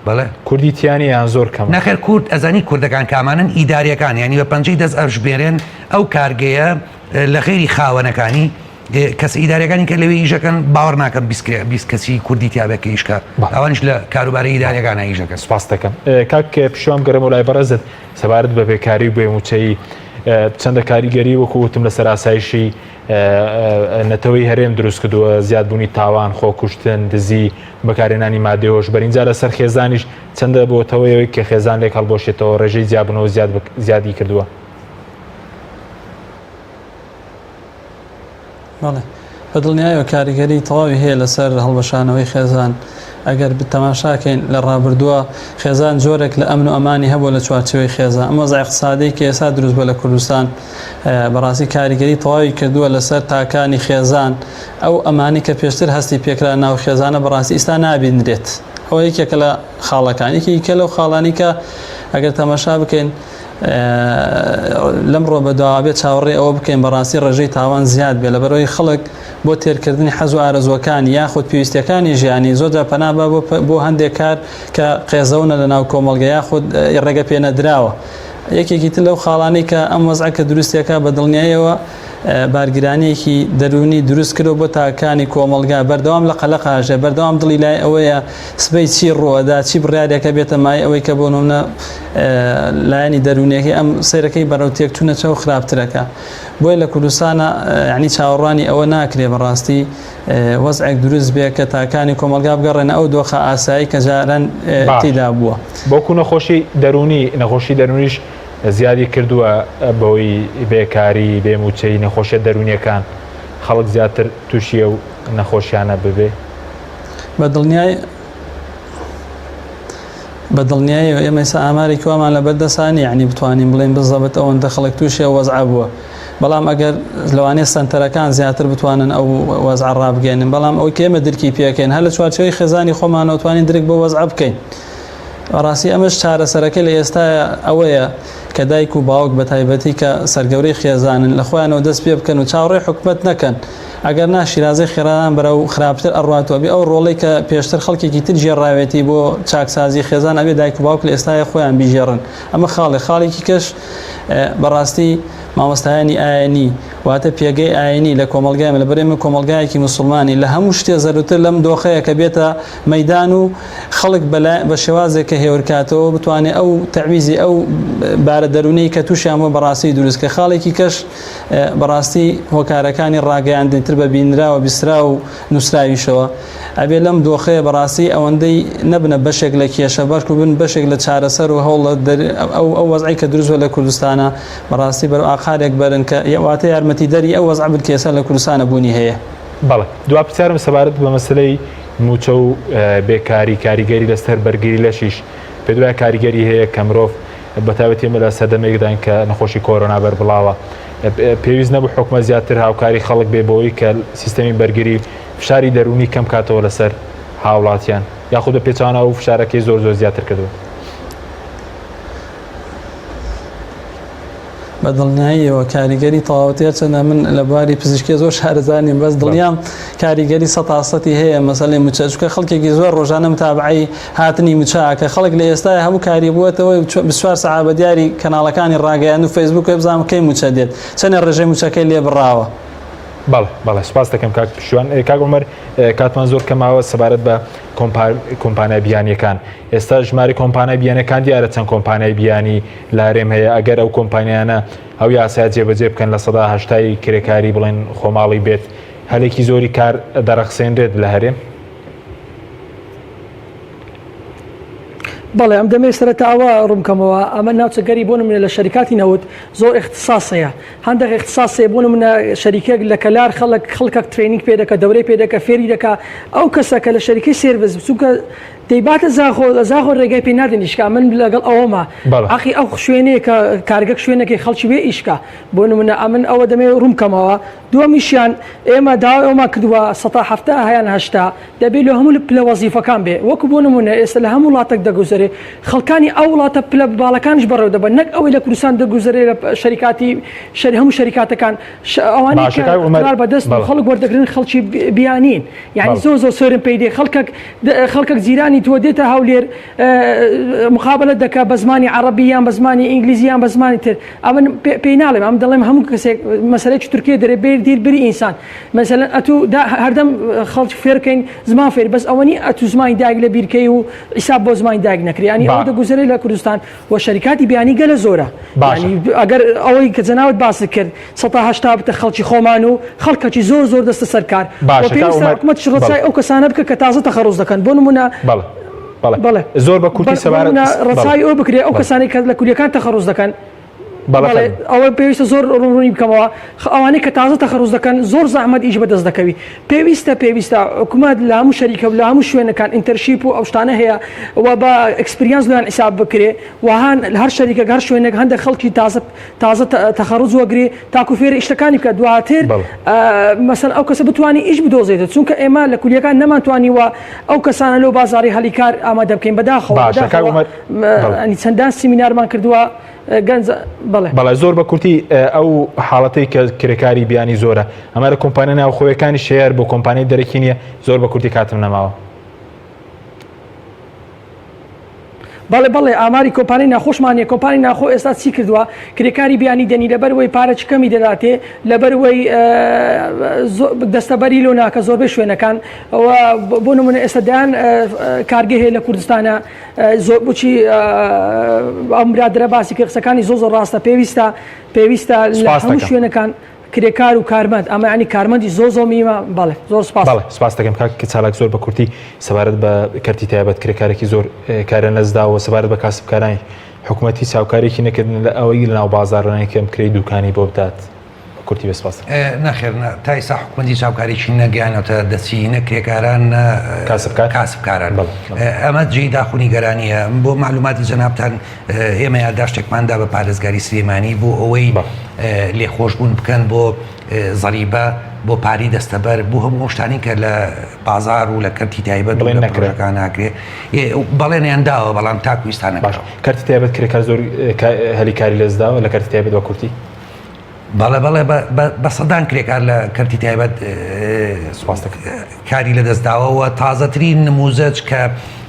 بەڵێ کوردی تیانی یان زۆر کەم نەخێر کورد ئەزانی کوردەکان کامانن ئیداریەکان ینی بە پەنجەی دەست ئەژمێرێن ئەو کارگەیە لە غەیری خاوەنەکانی کەسە ئیداریەکانی کە لەوێ ئیشەکەن باوەڕ ناکەم 20 کەسی کوردی تیابێت کە ئیشکە ئەوانیش لە کاروباری ئیداریەکانە ئیشەکەن. سپاس دەکەم کاک پشیوان گەرم و لای بەڕێزت سەبارەت بە بێکاری و بێموچەیی چەندە کاریگەری وەکو وتم لەسەر ئاسایشی نەتەوەی هەرێم دروست کردووە زیادبوونی تاوان خۆکوشتن دزی بەکارهێنانی مادەی هۆشبەر اینجا لەسەر خێزانیش چەندە بۆتەوەیەوەی کە خێزان لێک هەڵبۆشێتەوە ڕێژەی جیابوونەوە زیادی کردووە. بەڵێ بە دڵنیایەوە کاریگەری تەواوی هەیە لەسەر هەڵوەشانەوەی خێزان ئەگەر تەماشاکەین لە ڕابردووە خێزان جۆرێک لە ئەمن و ئەمانی هەبوو لە چوارچێوەی خێزان ئەم وەزع اقتصادی کە ئێستا دروست بووە لە کوردستان بەڕاستی کاریگەری تەواوی کردووە لەسەر تاکانی خێزان ئەو ئەمانی کە پێشتر هەستی پێکرا ناو خێزانە بەڕاستی ئیستا نابینرێت ئەوە یەکێکە لە خاڵەکان یەکێکە لەو خاڵانی کە ئەگەر تەماشا بکەین لەمڕۆ بەدواوە بێت چاوەڕێی ئەوە بکەین بەڕاستی ڕێژەی تاوان زیاد بێت لەبەرئەوەی خەڵک بۆ تێرکردنی حەز و ئارەزووەکانی یاخود پێویستیەکانی ژیانی زۆرجار پەنا بە بۆ هەندێک کار کە قێزەونە لە ناو کۆمەڵگە یاخود ڕێگە پێنەدراوە یەکێکی تر لەو خاڵانەی کە ئەم وەزعە کە دروستەکە بە دڵنیایەوە بارگرانیەکی دەروونی دروست کردو بۆ تاکانی کۆمەڵگا بەردەوام لە قەلەقاژێ بەردەوام دڵی لای ئەوەیە سبەی چی ڕووەدا چی بڕیارێکە بێتە مای ئەوەی کە بۆ نمونە لایەنی دەروونیەکەی ئەم سەیرەکەی بەرەو تێکچوونە چەو خراپترەکە بۆیە لە کوردستانە یعنی چاوەڕوانی ئەوە ناکرێ بەڕاستی وەزعێک دروست بێ کە تاکانی کۆمەڵگا بگەڕێنە ئەو دۆخە ئاسایی کە جاران تێدا بووە. بۆکو نەخۆشی دەروونی نەخۆشی دەروونیش. زیادی کردووە بەهۆی بێکاری، بێ مووچەیی، نەخۆشیە دەروونیەکان خەڵک زیاتر تووشی ئەو نەخۆشیانە ببێ؟ بە دڵنیای بە دڵنیاییەوە ئێمە ئێستا ئامارێکی وامان لەبەر دەسا نییە یعنی بتوانین بڵێین بزەبت ئەوەندە خەڵک تووشی ئەو وەزعە بووە بەڵام ئەگەر لەوانەیە سەنتەرەکان زیاتر بتوانن ئەو وەزعە ڕابگەێنن بەڵام ئەوەی کە ئێمە درکی پێکەین هەر لە چوارچێوەی خێزانی خۆمانەوە توانین درک بۆ وەزعە بکەین بەڕاستی ئەمەش چارەسەرەکە لە ئێستایا ئەوەیە کە دایک و باوک بە تایبەتی کە سەرگەورەی خێزانن لە خۆیانەوە دەست پێ بکەن و چاوەڕێی حکومەت نەکەن ئەگەر نا شیرازەی خێران بەرەو خراپتر ئەڕوات و ئەبێ ئەو ڕۆڵەی کە پێشتر خەڵکێکی تر گێڕاوێتی بۆ چاکسازی خێزان ئەبێ دایک و باوک لە ئێستایا خۆیان بیگێڕن ئەمە خاڵێ خاڵێکی کەش بەڕاستی مامۆستایانی ئاینی واتە پێگەی ئاینی لە کۆمەڵگای لە بەرێمە کۆمەڵگایەکی مسلمانی لە هەموو شتێ زەروتر لەم دۆخەیە کە بێتە مەیدان و خەڵک بە شێوازێک کە هێورکاتەوە بتوانێت ئەو تەعویزی ئەو بارە دەروونەی کە تووشیان بووە بەڕاستی دروست کە خاڵێکی کەش بەڕاستی هۆکارەکانی ڕاگەیاندن تر بە بینراوە بیسترا و نووسراویشەوە ئەبێ لەم دۆخەیە بەڕاستی ئەوەندەی نەبنە بەشێک لە کێشە بەڵکو بن بەشێک لە چارەسەر و هەوڵ ئەو ئەو وەزعی کە دروست بووە لە کوردستانە بەڕاستی بەرەو ئاقارێک بەرن کە واتە یارمەتیدەری ئەو وەزعە بن کە ئێستا لە کوردستانە بوونی هەیە. بەڵێ دوا پرسیارم سەبارەت بە مەسەلەی مووچە و بێکاری کاریگەری لەسەر بەرگری لەشیش پێت وایە کاریگەری هەیە کە مرۆڤ بەتایبەتی ئێمە لە سەردەمێکداین کە نەخۆشی کۆرۆنا بەربڵاوە پێویست نەبوو حکومەت زیاتر هاوکاری خەڵک بێ بۆی کە سیستەمی بەرگری فشاری دەروونی کەم کاتەوە لەسەر هاوڵاتیان یاخود بە پێچانە و فشارەکەی زۆر زۆر زیاتر کردووە. بە دڵنیاییەوە کاریگەری تەواوەتی هەرچەندە من لە بواری پزیشکی زۆر شارەزا نیم بەس دڵنیام کاریگەری سەتا سەتی هەیە مەسەلەی موچە چونکە خەڵکێکی زۆر ڕۆژانە متابعەی هاتنی موچە کە خەڵک لە ئێستا هەموو کاری بووەتەوە 24 سەعات بە دیاری کەناڵەکانی ڕاگەیاند و فەیسبوک بزانم کەی موچە دێت چەندە ڕێژەی موچەکەی لێ بڕاوە. بەڵێ بەڵێ سوپاس دەکەم کاک پشتیوان کاک عومەر کاتمان زۆر کەماوە سەبارەت بە کۆمپانیا بیانیەکان ئێستا ژماری کۆمپانای بیانەکان دیارە چەند کۆمپانیای بیانی لە هەرێم هەیە ئەگەر ئەو کۆمپانیانە ئەو یاسای جێبەجێ بکەن لە سەدا هەشتای کرێکاری بڵێن خۆماڵی بێت هەلێکی زۆری کار دەڕەخسێنرێت لە هەرێم. بەڵێ ئەم دەمێ سەرەتا ئەوە ڕوونکەمەوە ئەمە ناوچەگەری بۆ نمونە لە شەریکاتی نەوت زۆر اختصاص هەیە هەندێک اختصاص هەیە بۆ نمونە شەریکێک لە کەلار خەڵک خەڵکەک training پێ دەکە دەورەی پێ دەکە فێری دەکا ئەو کەسە کە لە شەریکەی service چونکە دەیباتە زاخۆ لە زاخۆ ڕێگای پێ نادەن ئیشکا من لەگەڵ ئەوەمە ئەخی ئەو شوێنەیە کە کارگەک شوێنەکەی خەڵکی بێ ئیشکا بۆ نمونە ئەمن ئەوە دەمێ ڕوون کەمەوە دووەمیشیان ئێمە داوای ئەومان کردووە سەتا حەفتا هەیان هەشتا دەبێ لە هەموو پلە وەزیفەکان بێ وەکو بۆ نمونە ئێستا لە هەموو وڵاتێک دەگوزەرێ خەڵکانی ئەو وڵاتە پلە باڵەکانیش بەڕێوە دەبەن نەک ئەوەی لە کوردستان دەگوزەرێ لە شەریکاتی شەری هەموو شەریکاتەکان ئەوانەی باشە کە کاک عومەر قرار بەدەست و بەڵێ خەڵک وەردەگرن خەڵکی بیانین یعنی بەڵێ زۆر زۆر سەیرم پێی دێ خەڵکەک خەڵکەک جیرانی تۆ دێتە هەولێر مقابلە دەکا بە زمانی عەڕەبی یان بە زمانی ئینگلیزی یان بە زمانی تر ئەمن پێی ناڵێم ئەم دەڵێم هەموو کەسێک مەسەلەیەکی تورکیە دەرێ بێر دیر بری ئینسان مەسەلەن ئەتوو هەردەم خەڵک فێرکەین زمان فێر بەس ئەوە نی ئەتوو زمانی دایک لە بیرکەی و حیساب بۆ زمانی دایک نەکرێ یانی با ئەوە دەگوزەرێ لە کوردستان و شەریکاتی بیانی گەلە زۆرە باشە یانی ئەگەر ئەوەی کە جەنابت باست کرد سەتا هەشتا بتە خەڵکی خۆمان و خەڵکەکی زۆر زۆر دەستە سەر کار و باشە کاک پێویستە عومەر حکومەتیش بەڵێ ڕەچای ئەو کەسانە بکە کە تازە تەخەڕوز دەکەن بۆ نموونە بەڵێ بەڵێ بەڵێ زۆر بە کورتی بۆ سەبارەت نموونە بەڵێ ڕەچاوی ئەوە بکرێ ئەو بەڵێ کەسانەی کە لە کولیەکان تەخەڕوز دەکەن بەڵێ بەڵێ فەرموو. ئەوە پێویستە زۆر ڕوون ڕوونی بکەمەوە ئەوانەی کە تازە تەخەڕوز دەکەن زۆر زەحمەت ئیش بەدەست دەکەوی پێویستە پێویستە حکومەت لە هەموو شەریکە و لە هەموو شوێنەکان internship و ئەو شتانە هەیە و بە experience لۆیان حیساب بکرێ و هان هەر شەریکەک هەر شوێنێک هەندێک خەڵکی تازە تازە تەخەڕوج وەگرێ تاکو فێری ئیشتەکانی بکات دواتر بەڵێ. مەسەن ئەو کەسە بتوانێ ئیش بدۆزێتەوە چونکە ئێمە لە کولیەکان نەمانتوانیوە ئەو کەسانە لەو بازاڕی هەلی کار ئامادە بکەین بەداخەوە باشە کاک بەداخەوە عومەر بەڵێ. ینی چەندان سیمینارمان کردووە گەنج بەڵێ. بەڵێ زۆر بە کورتی ئەو حاڵەتەی کە کرێکاری بیانی زۆرە ئەمە لە کۆمپانیا ناوخۆیەکانی شەیەر بۆ کۆمپانیای دەرەکی نییە زۆر بە کورتی کاتم نەماوە. بەڵێ بەڵێ ئاماری کۆمپانیای ناخۆشمان نیە کۆمپانی ناخۆ ئێستا چی کردووە کرێکاری بیانی دێنی لەبەر وەی پارەکی کەمی دەداتێ لەبەر وەی دەستەبەری لۆ ناکە زۆربەی شوێنەکان بۆ نمونە ئێستا دەیان کارگە هەیە لە کوردستانە زۆر بچی ئەم برادرە باسی کرد قسەکانی زۆر زۆر ڕاستە پێویستە پێویستە لە هەموو شوێنەکان کرێکار و کارمەند ئەمە یانی کارمەندی زۆر زۆر میمە بەڵێ زۆر سپاس. بەڵێ سپاس دەکەم کاک چالاک زۆر بە کورتی سەبارەت بە کەرتی تایبەت کرێکارێکی زۆر کاریان لەدەستداوە سەبارەت بە کاسبکارانی. حکومەت هیچ هاوکارێکی نەکردن لە ئەوەی لەناو بازاڕانی کەم کرێی دوکانی بۆ بدات؟ بە کورتی بێ سپاس. نەخێر نا تا ئیستا حکومەت هیچ هاوکاریی نەگەیانۆتە دەستی نە کرێکاران نە کاسبکار کاسبکاران ئەمە جێی داخ و نیگەرانیە بۆ معلوماتی جەنابتان ئێمە یاداشتێکمان دا بە پارێزگاری سلێمانی بۆ ئەوەی لێخۆشبوون بکەن بۆ زەریبە بۆ پاری دەستەبەر بۆ هەموو ئەو شتانی کە لە بازار و لە کەرتی تایبەت بڵێن نەکرێت ناکرێ بەڵێنیان داوە بەڵام تاکو ئیستا باش کەرتی تایبەت کرێکار زۆر هەلی کاری لەدەستداوە لە کەرتی تایبەت بە کورتی بەڵێ بەڵێ بە سەدان کرێکار لە کەرتی تایبەت کاری لەدەستداوە و تازەترین نموزەج کە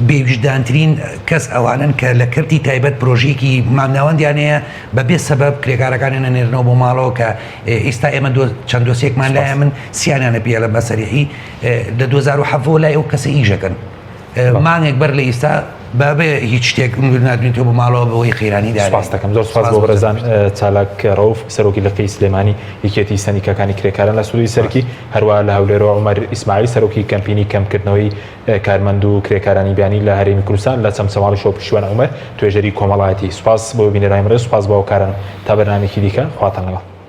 بێویژدانترین کەس ئەوانن کە لە کەرتی تایبەت پرۆژەیەکی مامناوەندیان هەیە بە بێ سەبەب کرێکارەکانیان ئەنێرنەوە بۆ ماڵەوە کە ئیستا ئێمە چەند دۆسیەکمان لایە من سیانیانە پێڵە بە سەریحی لە 2007 لای ئەو کەسە ئیشەکەن مانگێک بەر لە ئیستا بەبێ هیچ شتێک نادوینتەوە بۆ ماڵەوە بەوەی قەیرانی دارایی. سوپاس دەکەم زۆر سوپاس بۆ بەڕێزان چالاک ڕەوف سەرۆکی لقی سلێمانی یەکێتی سەندیکاکانی کرێکاران لە سودی سەرکی هەروە لە هەولێرەوە عومەر ئیسماعیل سەرۆکی کەمپینی کەمکردنەوەی کارمەند و کرێکارانی بیانی لە هەرێمی کوردستان لە چەمچەماڵی شۆ پشتیوان عومەر توێژەری کۆمەڵایەتی سوپاس بۆ بینەرانی بەڕێز سوپاس بۆ هاوکارانم تا بەرنامەیەکی دیکە خواتان لەگەڵ.